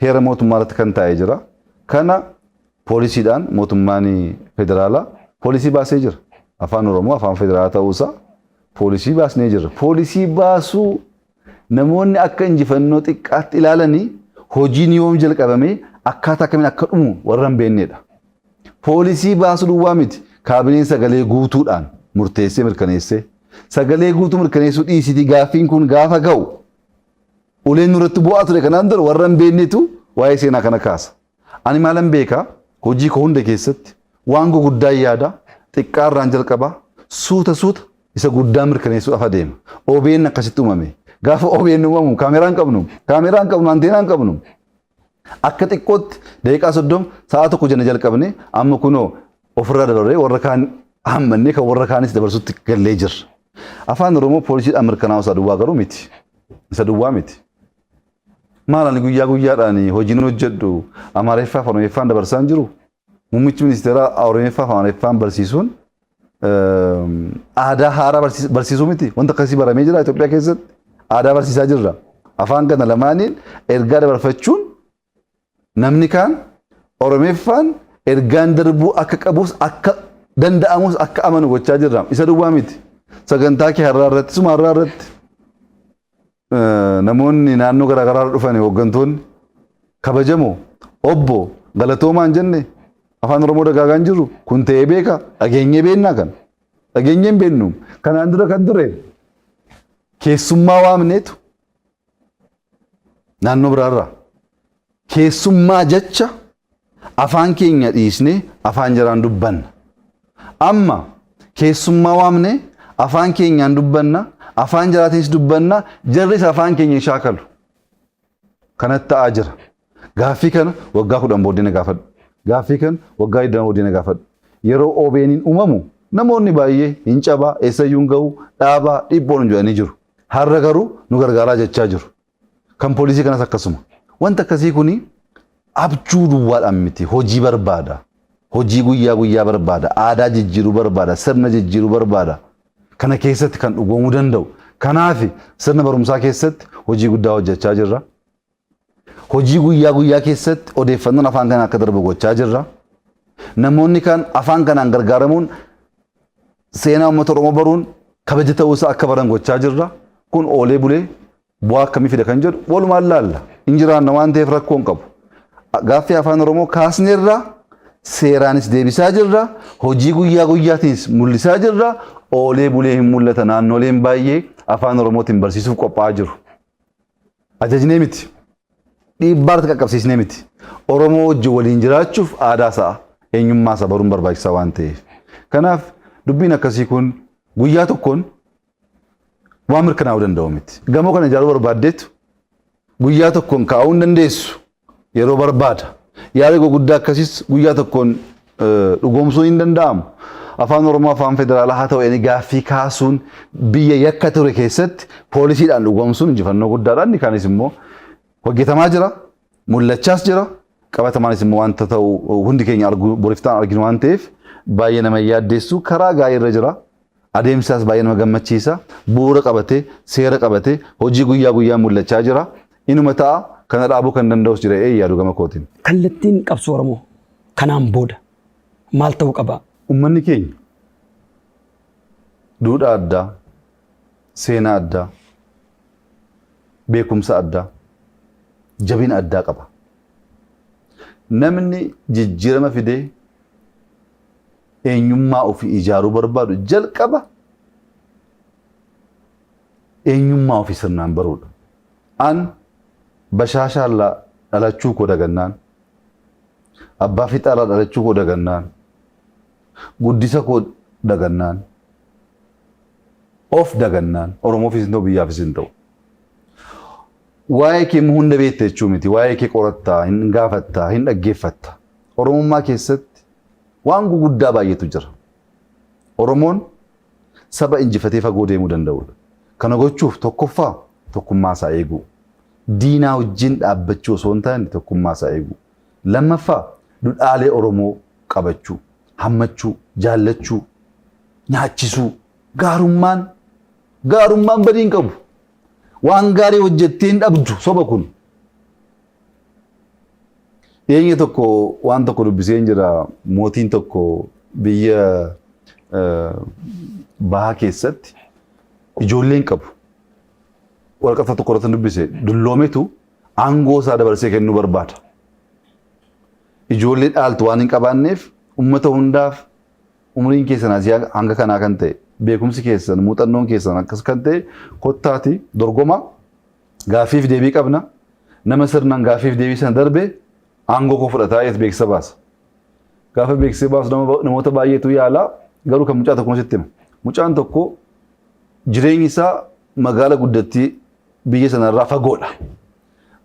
Heera mootummaa irratti kan taa'ee jira. Kana poolisiidhaan mootummaan federaalaa poolisii baasee jira. Afaan Oromoo afaan federaalaa ta'uusaa poolisii baasnee jirra. Poolisii baasuu namoonni akka injifannoo xiqqaatti ilaalanii, hojiin yoom jalqabamee akkaataa akkamiin akka dhumu warra hin beeknedha. Poolisii baasuu duwwaa miti. Kaabineen sagalee guutuudhaan murteessee mirkaneessee, sagalee guutuu mirkaneessuu dhiisitii, gaaffiin kun gaafa ga'u uleen nurratti bu'aa ture. Kanaan dura warra hin beeknetu waa'ee seenaa kana kaasa. Ani maalan beekaa? Hojii koo hunda keessatti waan guguddaa yaada, xiqqaarraan jalqabaa, suuta suuta isa guddaa mirkaneessuudhaaf adeema. OBN akkasitti uumame. Gaafa OBN uumamu kaameraan qabnu, kaameraan qabnu, anteenaan qabnu. Akka xiqqootti daqiiqaa 30, sa'a 1 jenne jalqabne, amma kunoo ofirraa dabarree warra kaan hammannee kan warra kaanis dabarsutti gallee jirra. Afaan Oromoo poolisiidhaan mirkanaa'u isaa duwwaa garuu miti. Isa duwwaa miti. Maal, ani guyyaa guyyaadhaan hojiin hojjedhu Amaariffaa fi Oromeeffaan dabarsaa hin jiru. Muummichi ministeeraa Oromeeffaa fi Amaariffaan barsiisuun aadaa haaraa barsiisuu miti. Wanta akkasii baramee jira Itoophiyaa keessatti. Aadaa barsiisaa jirra. Afaan kana lamaaniin ergaa dabarfachuun namni kaan Oromeeffaan ergaan darbuu akka qabus, akka danda'amus akka amanu gochaa jirra. Isa duwwaa miti. Sagantaa kee har'aa irratti, suma har'aa irratti namoonni naannoo garaagaraa irra dhufan, hooggantoonni kabajamoo, obbo galatoomaan jenne Afaan Oromoo dagaagaa hin jirru. Kun ta'ee beeka? Dhageenyee beennaa? Kan dhageenyee hin beennu. Kanaan dura kan ture keessummaa waamneetu naannoo biraarraa keessummaa jecha afaan keenya dhiisnee afaan jaraan dubbanna. Amma keessummaa waamnee afaan keenyaan dubbanna. Afaan jaraatiinis dubbanna, jarris afaan keenya hin shaakalu. Kanatti ta'aa jira. Gaaffii kana waggaa 10 booddee na gaafadhu. Gaaffii kana waggaa 20 booddee na gaafadhu. Yeroo OBN'n uumamu namoonni baay'ee hin cabaa, eessayyuu hin gahu, dhaabaa, dhiphoon jedhanii jiru. Har'a garuu nu gargaaraa jechaa jiru. Kan poolisii kanas akkasuma. Wanta akkasii kuni abjuu duwwaadhaan miti, hojii barbaada. Hojii guyyaa guyyaa barbaada. Aadaa jijjiiruu barbaada. Sirna jijjiiruu barbaada. Kana keessatti kan dhugoomuu danda'u. Kanaaf sirna barumsaa keessatti hojii guddaa hojjechaa jirra. Hojii guyyaa guyyaa keessatti odeeffannoon afaan kanaan akka darbu gochaa jirra. Namoonni kan afaan kanaan gargaaramuun seenaa uummata Oromoo baruun kabaja ta'uusaa akka baran gochaa jirra. Kun oolee bulee bu'aa akkamii fida kan jedhu walumaan laalla. Hin jiraanna waan ta'eef rakkoo hin qabu. Gaaffii afaan Oromoo kaasneerra, seeraanis deebisaa jirra, hojii guyyaa guyyaatiinis mul'isaa jirra. Oolee bulee hin mul'ata, naannoleen baay'ee afaan Oromootiin barsiisuuf qophaa'aa jiru. Ajajnee miti. Dhiibbaa irratti qaqqabsiisnee miti. Oromoo wajjin waliin jiraachuuf aadaa isaa, eenyummaa isaa baruun barbaachisaa waan ta'eef. Kanaaf dubbiin akkasii kun guyyaa tokkoon waan mirkanaa'uu danda'u miti. Gamoo kana ijaaruu barbaaddeetu guyyaa tokkoon kaa'uu hin dandeessu. Yeroo barbaada. Yaada gurguddaa akkasiis guyyaa tokkoon dhugoomsuun hin danda'amu. Afaan Oromoo afaan federaalaa haa ta'u inni gaaffii kaasuun biyya yakka ture keessatti poolisiidhaan dhugoomsuun injifannoo guddaadha. Inni kaanis immoo hojjetamaa jira, mul'achaas jira. Qabatamaanis immoo wanta ta'u hundi keenya arguu boriftaan arginu waan ta'eef baay'ee nama yaaddeessu, karaa gaarii irra jira. Adeemsaas baay'ee nama gammachiisa. Bu'uura qabatee, seera qabatee hojii guyyaa guyyaa mul'achaa jira. Inuma ta'a, kana dhaabuu kan danda'us jira ee yaadu gama kootiin. Kallattiin qabsoo Oromoo kanaan booda maal ta'uu qaba? Uummanni keenya duudhaa addaa, seenaa addaa, beekumsa addaa, jabina addaa qaba. Namni jijjiirama fidee eenyummaa ofii ijaaruu barbaadu jalqaba eenyummaa ofii sirnaan baruudha. An Bashaashaallaa dhalachuu koo dagannaan, Abbaa Fiixaarraa dhalachuu koo dagannaan, guddisa koo dagannaan, of dagannaan Oromoofis hin ta'u, biyyaafis hin ta'u. Waa'ee kee immoo hunda beekta jechuu miti. Waa'ee kee qorattaa, hin gaafattaa, hin dhaggeeffatta. Oromummaa keessatti waan guguddaa baay'eetu jira. Oromoon saba injifatee fagoo deemuu danda'udha. Kana gochuuf tokkoffaa tokkummaa isaa eeguu. Diinaa wajjin dhaabbachuu osoo hin taane tokkummaa isaa eeguu. Lammaffaa dudhaalee Oromoo qabachuu, hammachuu, jaallachuu, nyaachisuu. Gaarummaan gaarummaan badii hin qabu. Waan gaarii hojjettee hin dhabdu, soba kun. Dhiyeenya tokko waan tokko dubbiseen jira. Mootiin tokko biyya bahaa keessatti ijoolleen qabu. Waraqata tokko irratti dubbise, dulloometu aangoo isaa dabarsee kennuu barbaada. Ijoollee dhaaltu waan hin qabaanneef uummata hundaaf umriin keessan asii hanga kanaa kan ta'e, beekumsi keessan, muuxannoon keessan akkas kan ta'e, kottaati dorgomaa, gaaffiif deebii qabna. Nama sirnaan gaaffiif deebii sana darbe aangoo koo fudhataa jedhee beeksisa baasa. Gaafa beeksisa baasu namoota baay'eetu yaala, garuu kan mucaa tokko sitti hima. Mucaan tokko jireenyi isaa magaala guddattii biyya sanarraa fagoodha.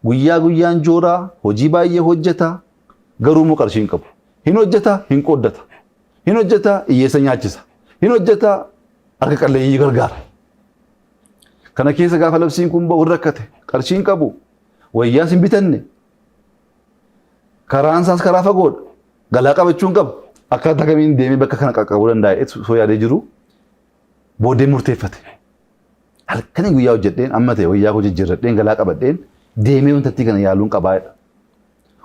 Guyyaa guyyaan jooraa, hojii baay'ee hojjeta, garuu immoo qarshii hin qabu. Hin hojjeta, hin qooddata. Hin hojjeta, hiyyeessa nyaachisa. Hin hojjeta, harka qalleeyyii gargaara. Kana keessa gaafa labsiin kun bahu rakkate, qarshii hin qabu, wayyaas hin bitanne. Karaan isaas karaa fagoodha. Galaa qabachuu hin qabu. Akkaataa kamiin deemee bakka kana qaqqabuu danda'a osoo yaadee jiru booddee murteeffate. Halkanii guyyaa hojjedheen amma ta'e wayyaa koo jijjiirradheen galaa qabadheen deemee wantattii kana yaaluun qabaa jedha.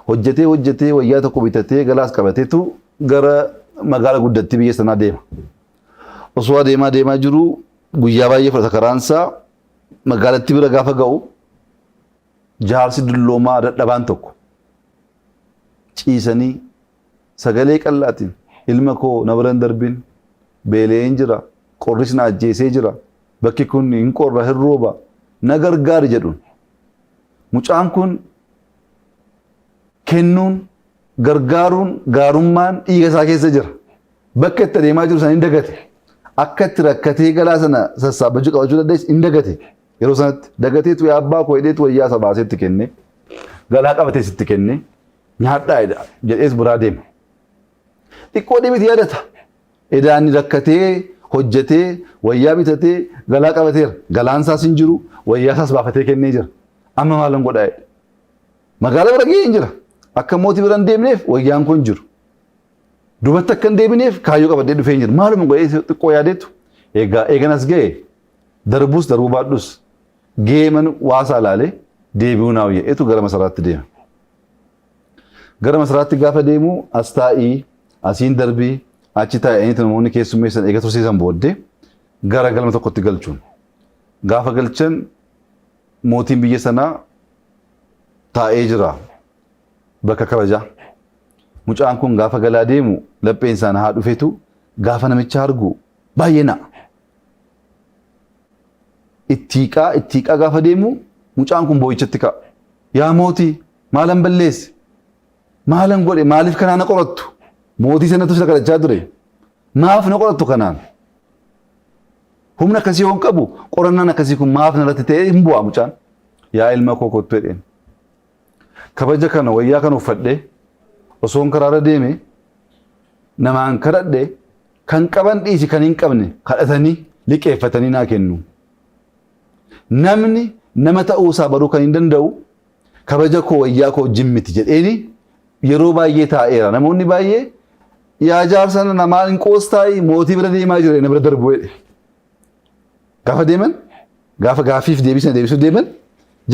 Hojjetee hojjetee wayyaa tokko bitatee galaas qabateetu gara magaala guddattii biyya sanaa deema. Osoo adeemaa deemaa jiru guyyaa baay'ee fudhata karaan isaa, magaalattii bira gaafa ga'u jaarsi dulloomaa dadhabaan tokko ciisanii sagalee qal'aatiin, "Ilma koo, na bira hin darbin, beela'een jira, qorris na ajjeesee jira, bakki kun hin qorra, hin rooba, na gargaari" jedhuun. Mucaan kun kennuun, gargaaruun, gaarummaan dhiiga isaa keessa jira. Bakka itti adeemaa jiru sana hin dagate. Akka itti rakkatee galaa sana sassaabbachuu qabachuu dandeessu hin dagate. Yeroo sanatti dagateetu yaa abbaa koo jedheetu wayyaa isa baasee itti kenne. Galaa qabatees itti kenne. Nyaadhaa jedha jedhees biraa deema. Xiqqoo deemiti yaadata. Edaa inni rakkatee hojjetee wayyaa bitatee galaa qabateera. Galaan isaas hin jiru wayyaa isaas baafatee kennee jira. Amma maalan godhaa jedhe. Magaalaa bira ga'ee hin jira. Akka mootii bira hin deemneef wayyaan kun hin jiru. Duubatti akka hin deebineef kaayyoo qabadhee dhufee hin jiru. Maaluma godhee xiqqoo yaadeetu egaa eegan as ga'e darbus darbuu baadhus geeman waasaa ilaalee deebi'uu naa wayya etu gara masaraatti deema. Gara masaraatti gaafa deemu as taa'ii asiin darbii achi taa'ee namoonni keessummeessan eega tursiisan booddee gara galma tokkotti galchuun. Gaafa galchan mootiin biyya sanaa taa'ee jira bakka kabajaa. Mucaan kun gaafa galaa deemu lapheen isaa haa dhufetu gaafa namicha argu baay'ee na'a. Ittiiqaa ittiiqaa gaafa deemu mucaan kun boo'ichatti ka'a. Yaa mootii maalan balleesse? Maalan godhe? Maaliif kanaan na qorattu? Mootii sanatu sila kadhachaa ture. Maaf na qorattu kanaan? Humna akkasii yoon qabu qorannaan akkasii kun maaf narratti ta'ee hin bu'aa mucaan. Yaa ilma koo kottu jedheen. Kabaja kana wayyaa kana uffadhee osoon karaarra deeme namaan kadhadhe kan qaban dhiisi kan hin qabne kadhatanii liqeeffatanii naa kennu. Namni nama ta'uu isaa baruu kan hin danda'u kabaja koo wayyaa koo wajjin miti jedheeni yeroo baay'ee taa'eera. Namoonni baay'ee yaa jaarsa namaa hin qoostaayi mootii bira deemaa jira na bira darbu jedhe. Gaafa deeman gaafa gaaffiif deebisna deebisuu deeman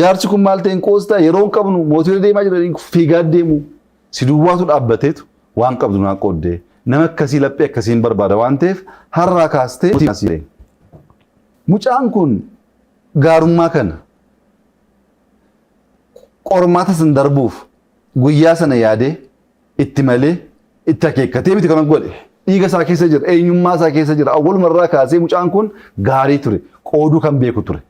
jaarsi kun maal ta'e hin qoostaa yeroo hin qabnu mootii bira deemaa jira fiigaa deemu si duwwaatu dhaabbateetu waan qabdu naa qooddee nama akkasii laphee akkasii hin barbaada waan ta'eef har'aa kaastee mootii asii. Mucaan kun gaarummaa kana qormaata san darbuuf guyyaa sana yaadee itti malee itti akeekkatee miti kan godhe. Dhiiga isaa keessa jira, eenyummaa isaa keessa jira. Awwalumarraa kaasee mucaan kun gaarii ture, qooduu kan beeku ture.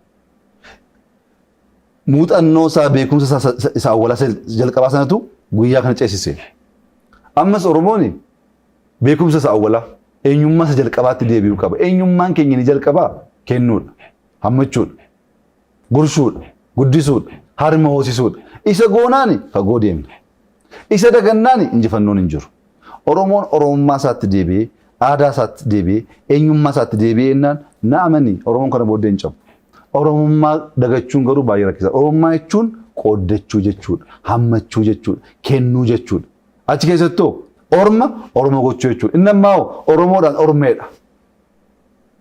Muuxannoo isaa beekumsa isaa isa awwalaa jalqabaa sanatu guyyaa kana ceesise. Ammas Oromoon beekumsa isa awwalaa eenyummaa isa jalqabaatti deebi'uu qaba. Eenyummaan keenya ni jalqabaa kennuudha, hammachuudha, gurshuudha, guddisuudha, harma hoosisuudha. Isa goonaani fagoo deemna. Isa dagannaani injifannoon hin jiru. Oromoon Oromummaa isaatti deebi'ee, aadaa isaatti deebi'ee, eenyummaa isaatti deebi'ee jennaan na amani Oromoon kana booddee hin cabu. Oromummaa dagachuun garuu baay'ee rakkisaadha. Oromummaa jechuun qooddachuu jechuudha, hammachuu jechuudha, kennuu jechuudha. Achi keessattuu orma Oromoo gochuu jechuudha. Inni ammaa Oromoodhaan ormeedha.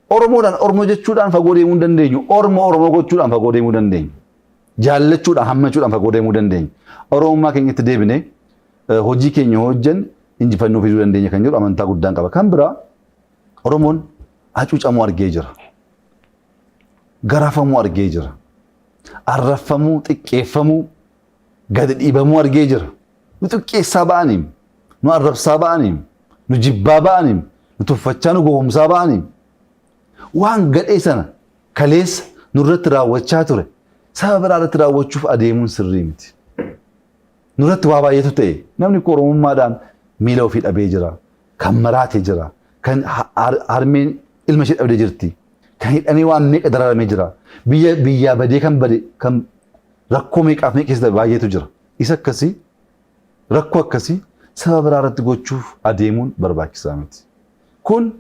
Oromoodhaan Oromoo jechuudhaan fagoo deemuu hin dandeenyu. Orma Oromoo gochuudhaan fagoo deemuu dandeenya. Jaallachuudhaan hammachuudhaan fagoo deemuu dandeenya. Oromummaa keenyatti deebinee hojii keenya hojjanne injifannoo fiduu dandeenya kan jedhu amantaa guddaan qaba. Kan biraa Oromoon hacuucamuu argee jira. Garafamuu argee jira. Arrabfamuu, xiqqeeffamuu, gadi dhiibamuu argee jira. Nu xiqqeessaa ba'aniim, nu arrabsaa ba'aniim, nu jibbaa ba'aniim, nu tuffachaa nu gowwomsaa ba'aniim. Waan gadhee sana kaleessa nurratti raawwachaa ture saba biraa irratti raawwachuuf adeemuun sirrii miti. Nurratti waa baay'eetu ta'e namni kun Oromummaadhaan miila ofii dhabee jira, kan maraate jira, kan harmeen ilma ishee dhabdee jirti, kan hidhamee waan meeqa dararamee jira, biyya biyyaa badee kan bade kan rakkoo meeqaaf meeqa keessa baay'eetu jira. Isa akkasii rakkoo akkasii saba biraa irratti gochuuf adeemuun barbaachisaa miti. Kun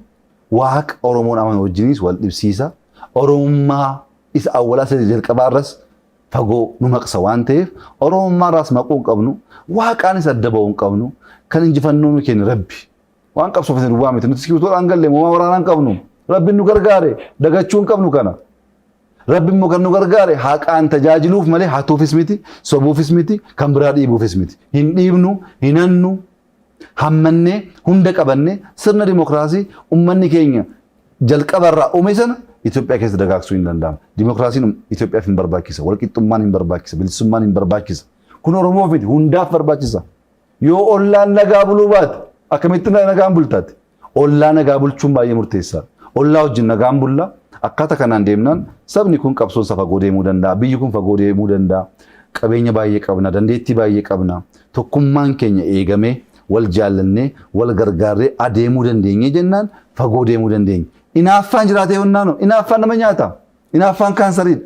waaqa Oromoon amanu wajjiniis wal dhibsiisa. Oromummaa isa awwalaa isa jalqabaa irras fagoo nu maqsa waan ta'eef Oromummaa irraas maquu hin qabnu, waaqaanis adda ba'uu hin qabnu, kan injifannoo nu kenne Rabbi. Waan qabsoofne duwwaa miti. Nuti sikiirtoodhaan galle moomaa waraanaa hin qabnu. Rabbi nu gargaare dagachuu hin qabnu kana. Rabbi immoo kan nu gargaare haqaan tajaajiluuf malee hatuufis miti, sobuufis miti, kan biraa dhiibuufis miti. Hin dhiibnu, hin hannu, hammannee hunda qabannee sirna dimokiraasii ummanni keenya jalqabarraa uume sana Itoophiyaa keessa dagaagsuu hin danda'amu. Dimokiraasiin Itoophiyaaf hin barbaachisa, walqixxummaan hin barbaachisa, bilisummaan hin barbaachisa. Kun Oromoof miti, hundaaf barbaachisa. Yoo ollaan nagaa buluu baate akkamitti nagaan bultaati? Ollaa nagaa bulchuun baay'ee murteessaadha. Ollaa wajjin nagaan bulla. Akkaataa kanaan deemnaan sabni kun qabsoon isaa fagoo deemuu danda'a. Biyyi kun fagoo deemuu danda'a. Qabeenya baay'ee qabna, dandeettii baay'ee qabna. Tokkummaan keenya eegamee wal jaallannee, wal gargaarree adeemuu dandeenye jennaan fagoo deemuu dandeenya. Inaaffaan jiraatee honnaano inaaffaan nama nyaata. Inaaffaan kaansariidha.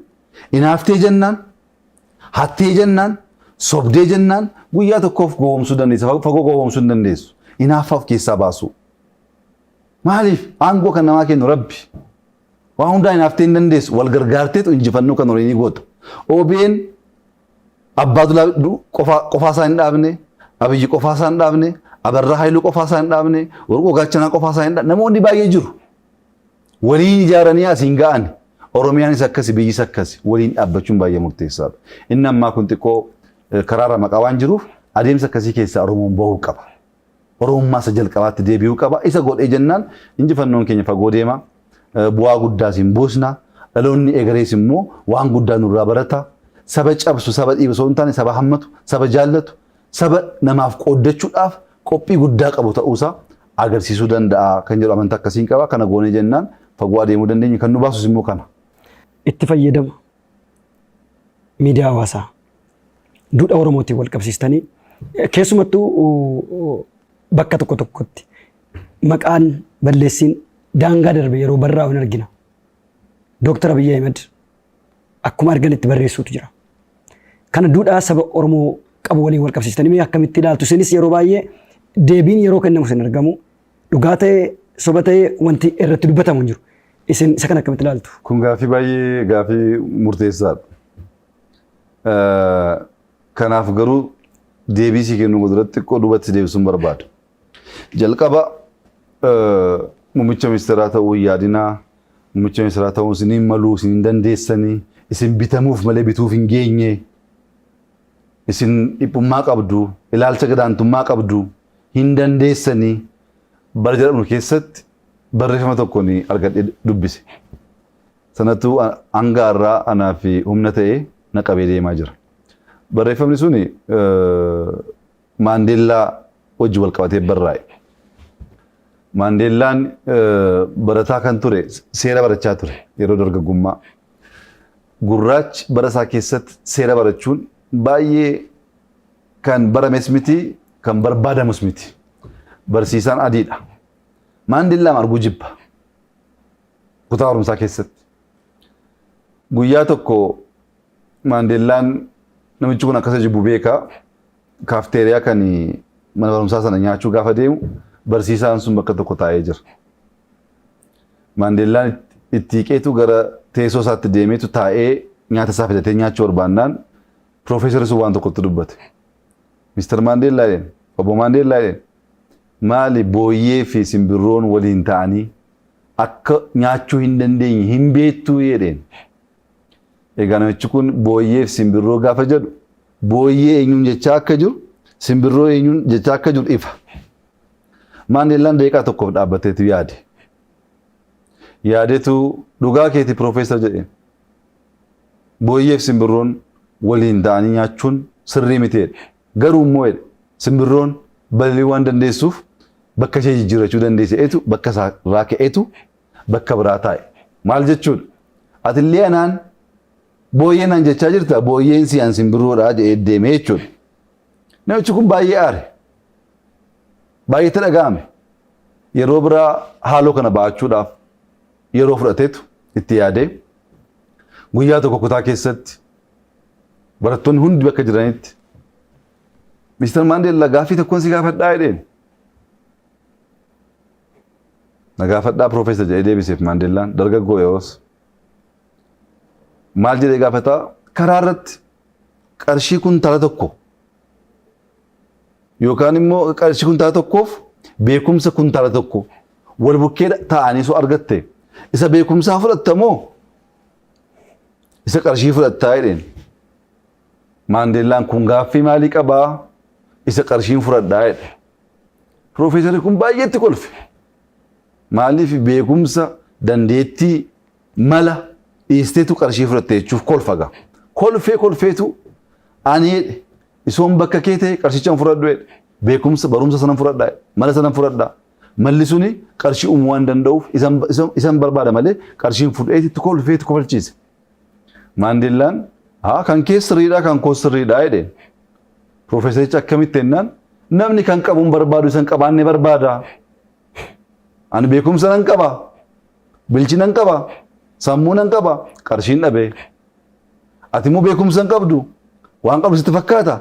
Inaaftee jennaan, hattee jennaan, sobdee jennaan guyyaa tokkoof gowwoomsuu dandeessa. Fagoo gowwoomsuu hin dandeessu. Inaaffaa of keessaa baasu. Maaliif aangoo kan namaa kennu Rabbi. Waan hundaa inaaftee hin dandeessu. Wal gargaarteetu injifannoo kan horii ni goota. OBN Abbaa Duulaa qofaa isaa hin dhaabne, Abiyyi qofaa isaa hin dhaabne, Abarraa Haayiluu qofaa isaa hin dhaabne, Warquu Gaachanaa qofaa isaa hin dhaabne. Namoonni baay'ee jiru. Waliin ijaaranii asiin ga'an. Oromiyaanis akkasi, biyyis akkasi. Waliin dhaabbachuun baay'ee murteessaadha. Inni ammaa kun xiqqoo karaarra maqaa waan jiruuf adeemsa akkasii keessaa Oromoon bahuu qaba. Oromummaa isa jalqabaatti deebi'uu qaba. Isa godhee jennaan injifannoon keenya fagoo deema. Bu'aa guddaas hin buusna. Dhaloonni egerees immoo waan guddaa nurraa barata. Saba cabsu, saba dhiibu osoo hin taane saba hammatu, saba jaallatu, saba namaaf qooddachuudhaaf qophii guddaa qabu ta'uusaa agarsiisuu danda'a kan jedhu amantaa akkasiin qaba. Kana goonee jennaan fagoo adeemuu dandeenya. Kan nu baasus immoo kana. Itti fayyadama miidiyaa hawaasaa duudhaa Oromootiin wal qabsiistanii keessumattuu bakka tokko tokkotti maqaan balleessiin daangaa darbe yeroo barraa'u hin argina. Dooktar Abiyyi Ahimad akkuma arganitti barreessuutu jira. Kana duudhaa saba Oromoo qabu waliin wal qabsiistanii mee akkamitti ilaaltu? Isinis yeroo baay'ee deebiin yeroo kennamu isin argamu. Dhugaa ta'ee soba ta'ee wanti irratti dubbatamu hin jiru. Isin isa kana akkamitti ilaaltu? Kun gaaffii baay'ee gaaffii murteessaadha. Kanaaf garuu deebii sii kennuu duratti xiqqoo duubatti deebisuun barbaada. Jalqaba muummicha ministeeraa ta'uu hin yaadinaa, muummicha ministeeraa ta'uun isin hin maluu, isin hin dandeessanii, isin bitamuuf malee bituuf hin geenye, isin dhiphummaa qabdu, ilaalcha gadaantummaa qabdu, hin dandeessanii bara jedhamu keessatti barreeffama tokko ni argadhee dubbise. Sanatu hanga har'aa anaa fi humna ta'ee na qabee deemaa jira. Barreeffamni suni Maandeellaa wajji wal qabatee barraa'e. Maandeellaan barataa kan ture seera barachaa ture yeroo dargaggummaa. Gurraachi bara isaa keessatti seera barachuun baay'ee kan barames miti kan barbaadamus miti. Barsiisaan adiidha. Maandeellaan arguu jibba. Kutaa barumsaa keessatti. Guyyaa tokko Maandeellaan namichi kun akkasa jibbu beeka. Kaafteeriyaa kan mana barumsaa sana nyaachuu gaafa deemu barsiisaan sun bakka tokko taa'ee jira. Maandeellaan itti hiiqeetu gara teessoo isaatti deemeetu taa'ee nyaata isaa fidatee nyaachuu barbaannaan piroofeesarri sun waan tokkotti dubbate. Mister Maandeellaa jedheen, obbo Maandeellaa jedheen, maali booyyee fi simbirroon waliin ta'anii akka nyaachuu hin dandeenye hin beektuu jedheen. Egaa namichi kun booyyee fi simbirroo gaafa jedhu booyyee eenyuun jechaa akka jiru simbirroo eenyuun jechaa akka jiru ifa. Maandeellaan daqiiqaa tokkoof dhaabbateetu yaade. Yaadeetu dhugaa keeti piroofeesar jedheen. Booyyee fi simbirroon waliin ta'anii nyaachuun sirrii miti jedhe. Garuu immoo jedhe simbirroon balali'uu waan dandeessuuf bakka ishee jijjiirrachuu dandeesse eetu bakka isaa irraa ka'eetu bakka biraa taa'e. Maal jechuudha? Atillee anaan booyyee naan jechaa jirta booyyeen si an simbirroodha jedhee deemee jechuudha. Namichi kun baay'ee aare. Baay'ee itti dhaga'ame. Yeroo biraa haaloo kana ba'achuudhaaf yeroo fudhateetu itti yaadee guyyaa tokko kutaa keessatti barattoonni hundi bakka jiranitti Mister Maandeellaa gaaffii tokkoon si gaafadhaa jedheen. Na gaafadhaa piroofeesar jedhee deebiseef Maandeellaan dargaggoo yeroos. Maal jedhee gaafataa karaa irratti qarshii kuntaala tokko yookaan immoo qarshii kuntaala tokkoof beekumsa kuntaala tokko wal bukkee taa'anii soo argatte isa beekumsaa fudhatta moo isa qarshii fudhattaa jedheen. Maandeellaan kun gaaffii maalii qabaa isa qarshiin fudhadhaa jedhe. Piroofeesarri kun baay'eetti kolfe. Maaliif beekumsa, dandeettii, mala dhiisteetu qarshii fudhatte jechuuf kolfa gaa. Kolfee kolfeetu ani jedhe isoon bakka kee ta'e qarshicha hin fudhadhu jedhe. Beekumsa barumsa sanan fudhadha jedhe. Mala sanan fudhadha. Malli suni qarshii uumuu waan danda'uuf isan barbaada malee qarshiin fudheeti itti kolfee itti kofalchiise. Maandeellaan haa kan kee sirriidha kan koo sirriidha jedheen. Piroofeesarichi akkamitti jennaan Namni kan qabuun barbaadu isa hin qabaanne barbaada. Ani beekumsa nan qaba. Bilchina nan qaba. Sammuu nan qaba. Qarshiin dhabe. Ati immoo beekumsa hin qabdu. Waan qabdu sitti fakkaata.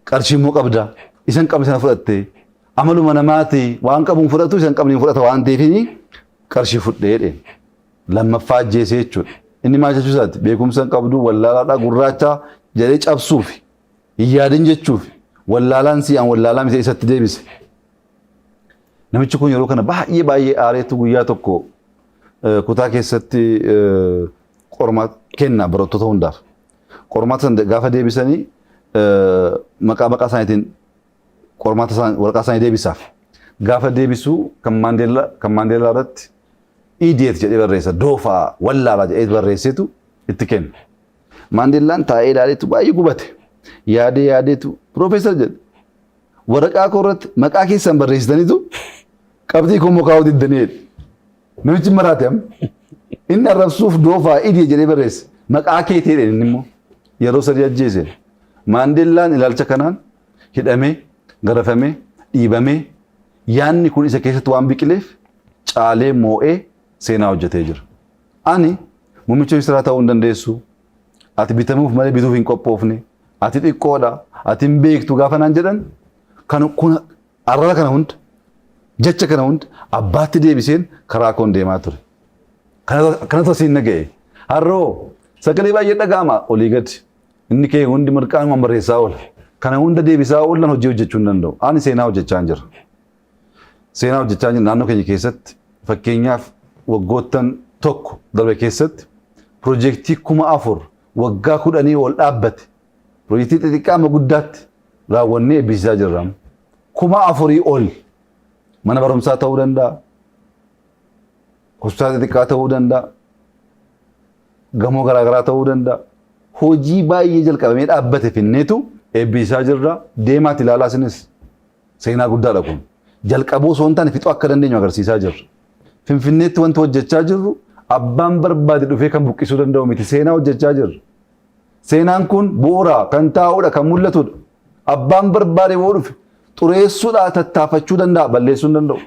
Qarshii immoo qabda. Isa hin qabne sana fudhatte. Amaluma namaati waan qabuun fudhatu isa hin qabne fudhata waan ta'eef qarshii fudhee jedheen. Lammaffaa ajjeesee jechuudha. Inni maal jechuu isaati? Beekumsa hin qabdu, wallaalaadha, gurraacha jedhee cabsuufi. Hin yaadin jechuufi. Wallaalaan si an wallaalaa miti isatti deebise. Namichi kun yeroo kana baay'ee baay'ee aareetu guyyaa tokko kutaa keessatti qormaata kenna barattoota hundaaf. Qormaata sana gaafa deebisanii maqaa maqaa isaaniitiin qormaata isaanii waraqaa isaanii deebisaaf. Gaafa deebisuu kan Maandeellaa kan Maandeellaa irratti idiot jedhee barreessa doofaa wallaalaa jedhee barreesseetu itti kenna. Maandeellaan taa'ee ilaaleetu baay'ee gubate. Yaadee yaadeetu piroofeesar jedhe. Waraqaa koo irratti maqaa keessan barreessitaniitu qabxii koo immoo kaa'uu diddanii jedhe. Namichi maraate amma. Inni arrabsuuf doofaa idiot jedhee barreesse. Maqaa keetii jedhe inni immoo yeroo sadii ajjeese. Maandeellaan ilaalcha kanaan hidhamee, garafamee, dhiibamee yaanni kun isa keessatti waan biqileef caalee moo'ee seenaa hojjetee jira. Ani muummicha ministeeraa ta'uu hin dandeessu. Ati bitamuuf malee bituuf hin qophoofne. Ati xiqqoodha. Ati hin beektu gaafa naan jedhan kan kun arraba kana hunda jecha kana hunda abbaatti deebiseen karaa koon deemaa ture. Kanatu asiin na ga'e. Har'oo sagalee baay'ee dhaga'ama olii gadi. Inni kee hundi mirqaanumaan barreessaa oola. Kana hunda deebisaa oolan hojii hojjechuu hin danda'u. Ani seenaa hojjechaa jira. Seenaa hojjechaa jira naannoo keenya keessatti fakkeenyaaf waggoottan tokko darbe keessatti piroojeektii 4000 waggaa 10 ol dhaabbate piroojeektii xixiqqaa amma guddaatti raawwannee eebbisiisaa jirra. 4000 ol mana barumsaa ta'uu danda'a. Hospitaala xixiqqaa ta'uu danda'a. Gamoo garaagaraa ta'uu danda'a. Hojii baay'ee jalqabamee dhaabbate finneetu eebbisiisaa jirra. Deemaati ilaalaa isinis. Seenaa guddaadha kun. Jalqabuu osoo hin taane fixuu akka dandeenyu agarsiisaa jirra. Finfinneetti wanti hojjechaa jirru abbaan barbaade dhufee kan buqqisuu danda'u miti. Seenaa hojjechaa jirra. Seenaan kun bu'uura kan taa'uudha kan mul'atudha. Abbaan barbaade yoo dhufe xureessuudhaa tattaafachuu danda'a balleessuu hin danda'u.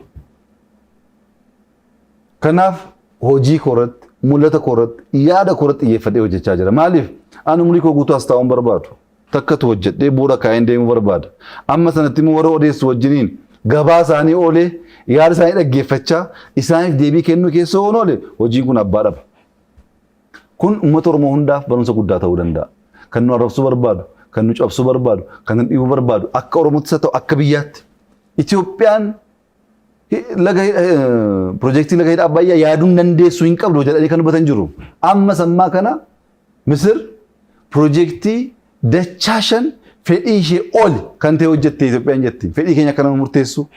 Kanaaf hojii koo irratti, mul'ata koo irratti, yaada koo irratti xiyyeeffadhee hojjechaa jira. Maaliif? Ani umurii koo guutuu as taa'uun barbaadu. Takkatu hojjedhee bu'uura kaa'een deemuu barbaada. Amma sanatti immoo warra odeessu wajjiniin gabaa isaanii oolee yaada isaanii dhaggeeffachaa isaaniif deebii kennuu keessa yoon oole hojiin kun abbaa dhaba. Kun uummata Oromoo hundaaf barumsa guddaa ta'uu danda'a. Kan nu arrabsuu barbaadu, kan nu cabsuu barbaadu, kan nu dhiibuu barbaadu akka Oromootti haa ta'u akka biyyaatti. Itoophiyaan laga piroojeektii laga hidha Abbayyaa yaaduu hin dandeessu hin qabdu jedhanii kan dubbatan jiru. Amma sammaa kana Misir piroojeektii dachaa shan fedhii ishee oli kan ta'e hojjette Itoophiyaan jetti. Fedhii keenya akka nama murteessu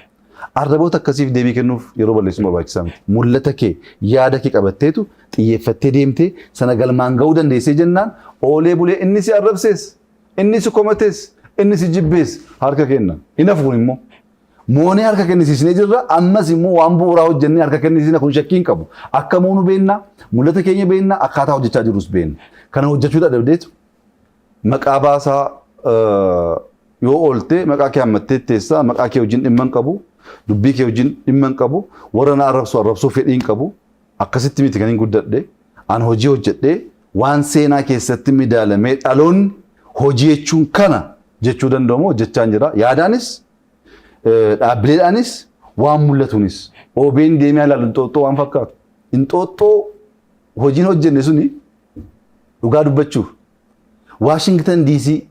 arraboota akkasiif deebii kennuuf yeroo balleessuun barbaachisaa miti. Mul'ata kee yaada kee qabatteetu xiyyeeffattee deemtee sana galmaan ga'uu dandeessee jennaan oolee bulee inni si arrabsees inni si komatees inni si jibbees harka kenna. Hin hafu kun immoo. Moonee harka kennisiisnee jirra. Ammas immoo waan bu'uuraa hojjennee harka kennisiisna kun shakkii hin qabu. Akka moonu beenna, mul'ata keenya beenna, akkaataa hojjechaa jirrus beenna. Kana hojjechuu dadhabdeetu maqaa baasaa yoo oolte maqaa kee hammattee teessaa, maqaa kee wajjin dhimma hin qabu, dubbii kee wajjin dhimma hin qabu, warra na arrabsu arrabsuu fedhii hin qabu. Akkasitti miti kan hin guddadhe. An hojii hojjedhee waan seenaa keessatti midaalamee dhaloonni hojii jechuun kana jechuu danda'amu hojjechaa jira. Yaadaanis dhaabbileedhaanis waan mul'atuunis OBN deemee ilaalu Inxooxxoo waan fakkaatu. Inxooxxoo hojiin hojjenne suni dhugaa dubbachuuf Waashingtan DC,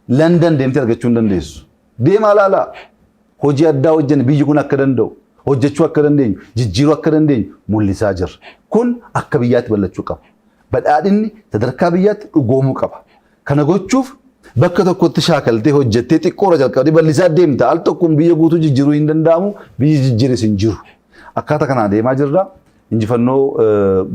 London deemtee argachuu hin dandeessu. Deemaa ilaalaa. Hojii addaa hojjenne biyyi kun akka danda'u, hojjechuu akka dandeenyu, jijjiiruu akka dandeenyu mul'isaa jirra. Kun akka biyyaatti bal'achuu qaba. Badhaadhinni sadarkaa biyyaatti dhugoomuu qaba. Kana gochuuf bakka tokkotti shaakaltee hojjettee xiqqoorra jalqabdee bal'isaa deemta. Al tokkoon biyya guutuu jijjiiruu hin danda'amu. Biyyi jijjiires hin jiru. Akkaataa kanaan deemaa jirra. Injifannoo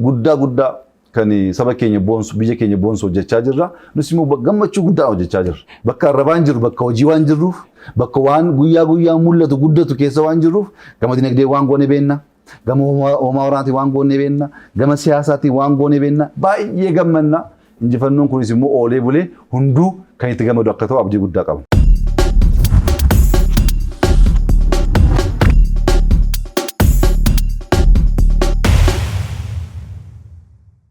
guddaa guddaa kan saba keenya boonsu, biyya keenya boonsu hojjechaa jirra. Nus immoo gammachuu guddaan hojjechaa jirra. Bakka arrabaan jirru, bakka hojii waan jirruuf, bakka waan guyyaa guyyaan mul'atu guddatu keessa waan jirruuf, gama dinagdee waan goone beenna. Gama homaa waraanaatiin waan goone beenna. Gama siyaasaatiin waan goone beenna. Baay'ee gammanna. Injifannoon kunis immoo oolee bulee hunduu kan itti gammadu akka ta'u abdii guddaa qabna.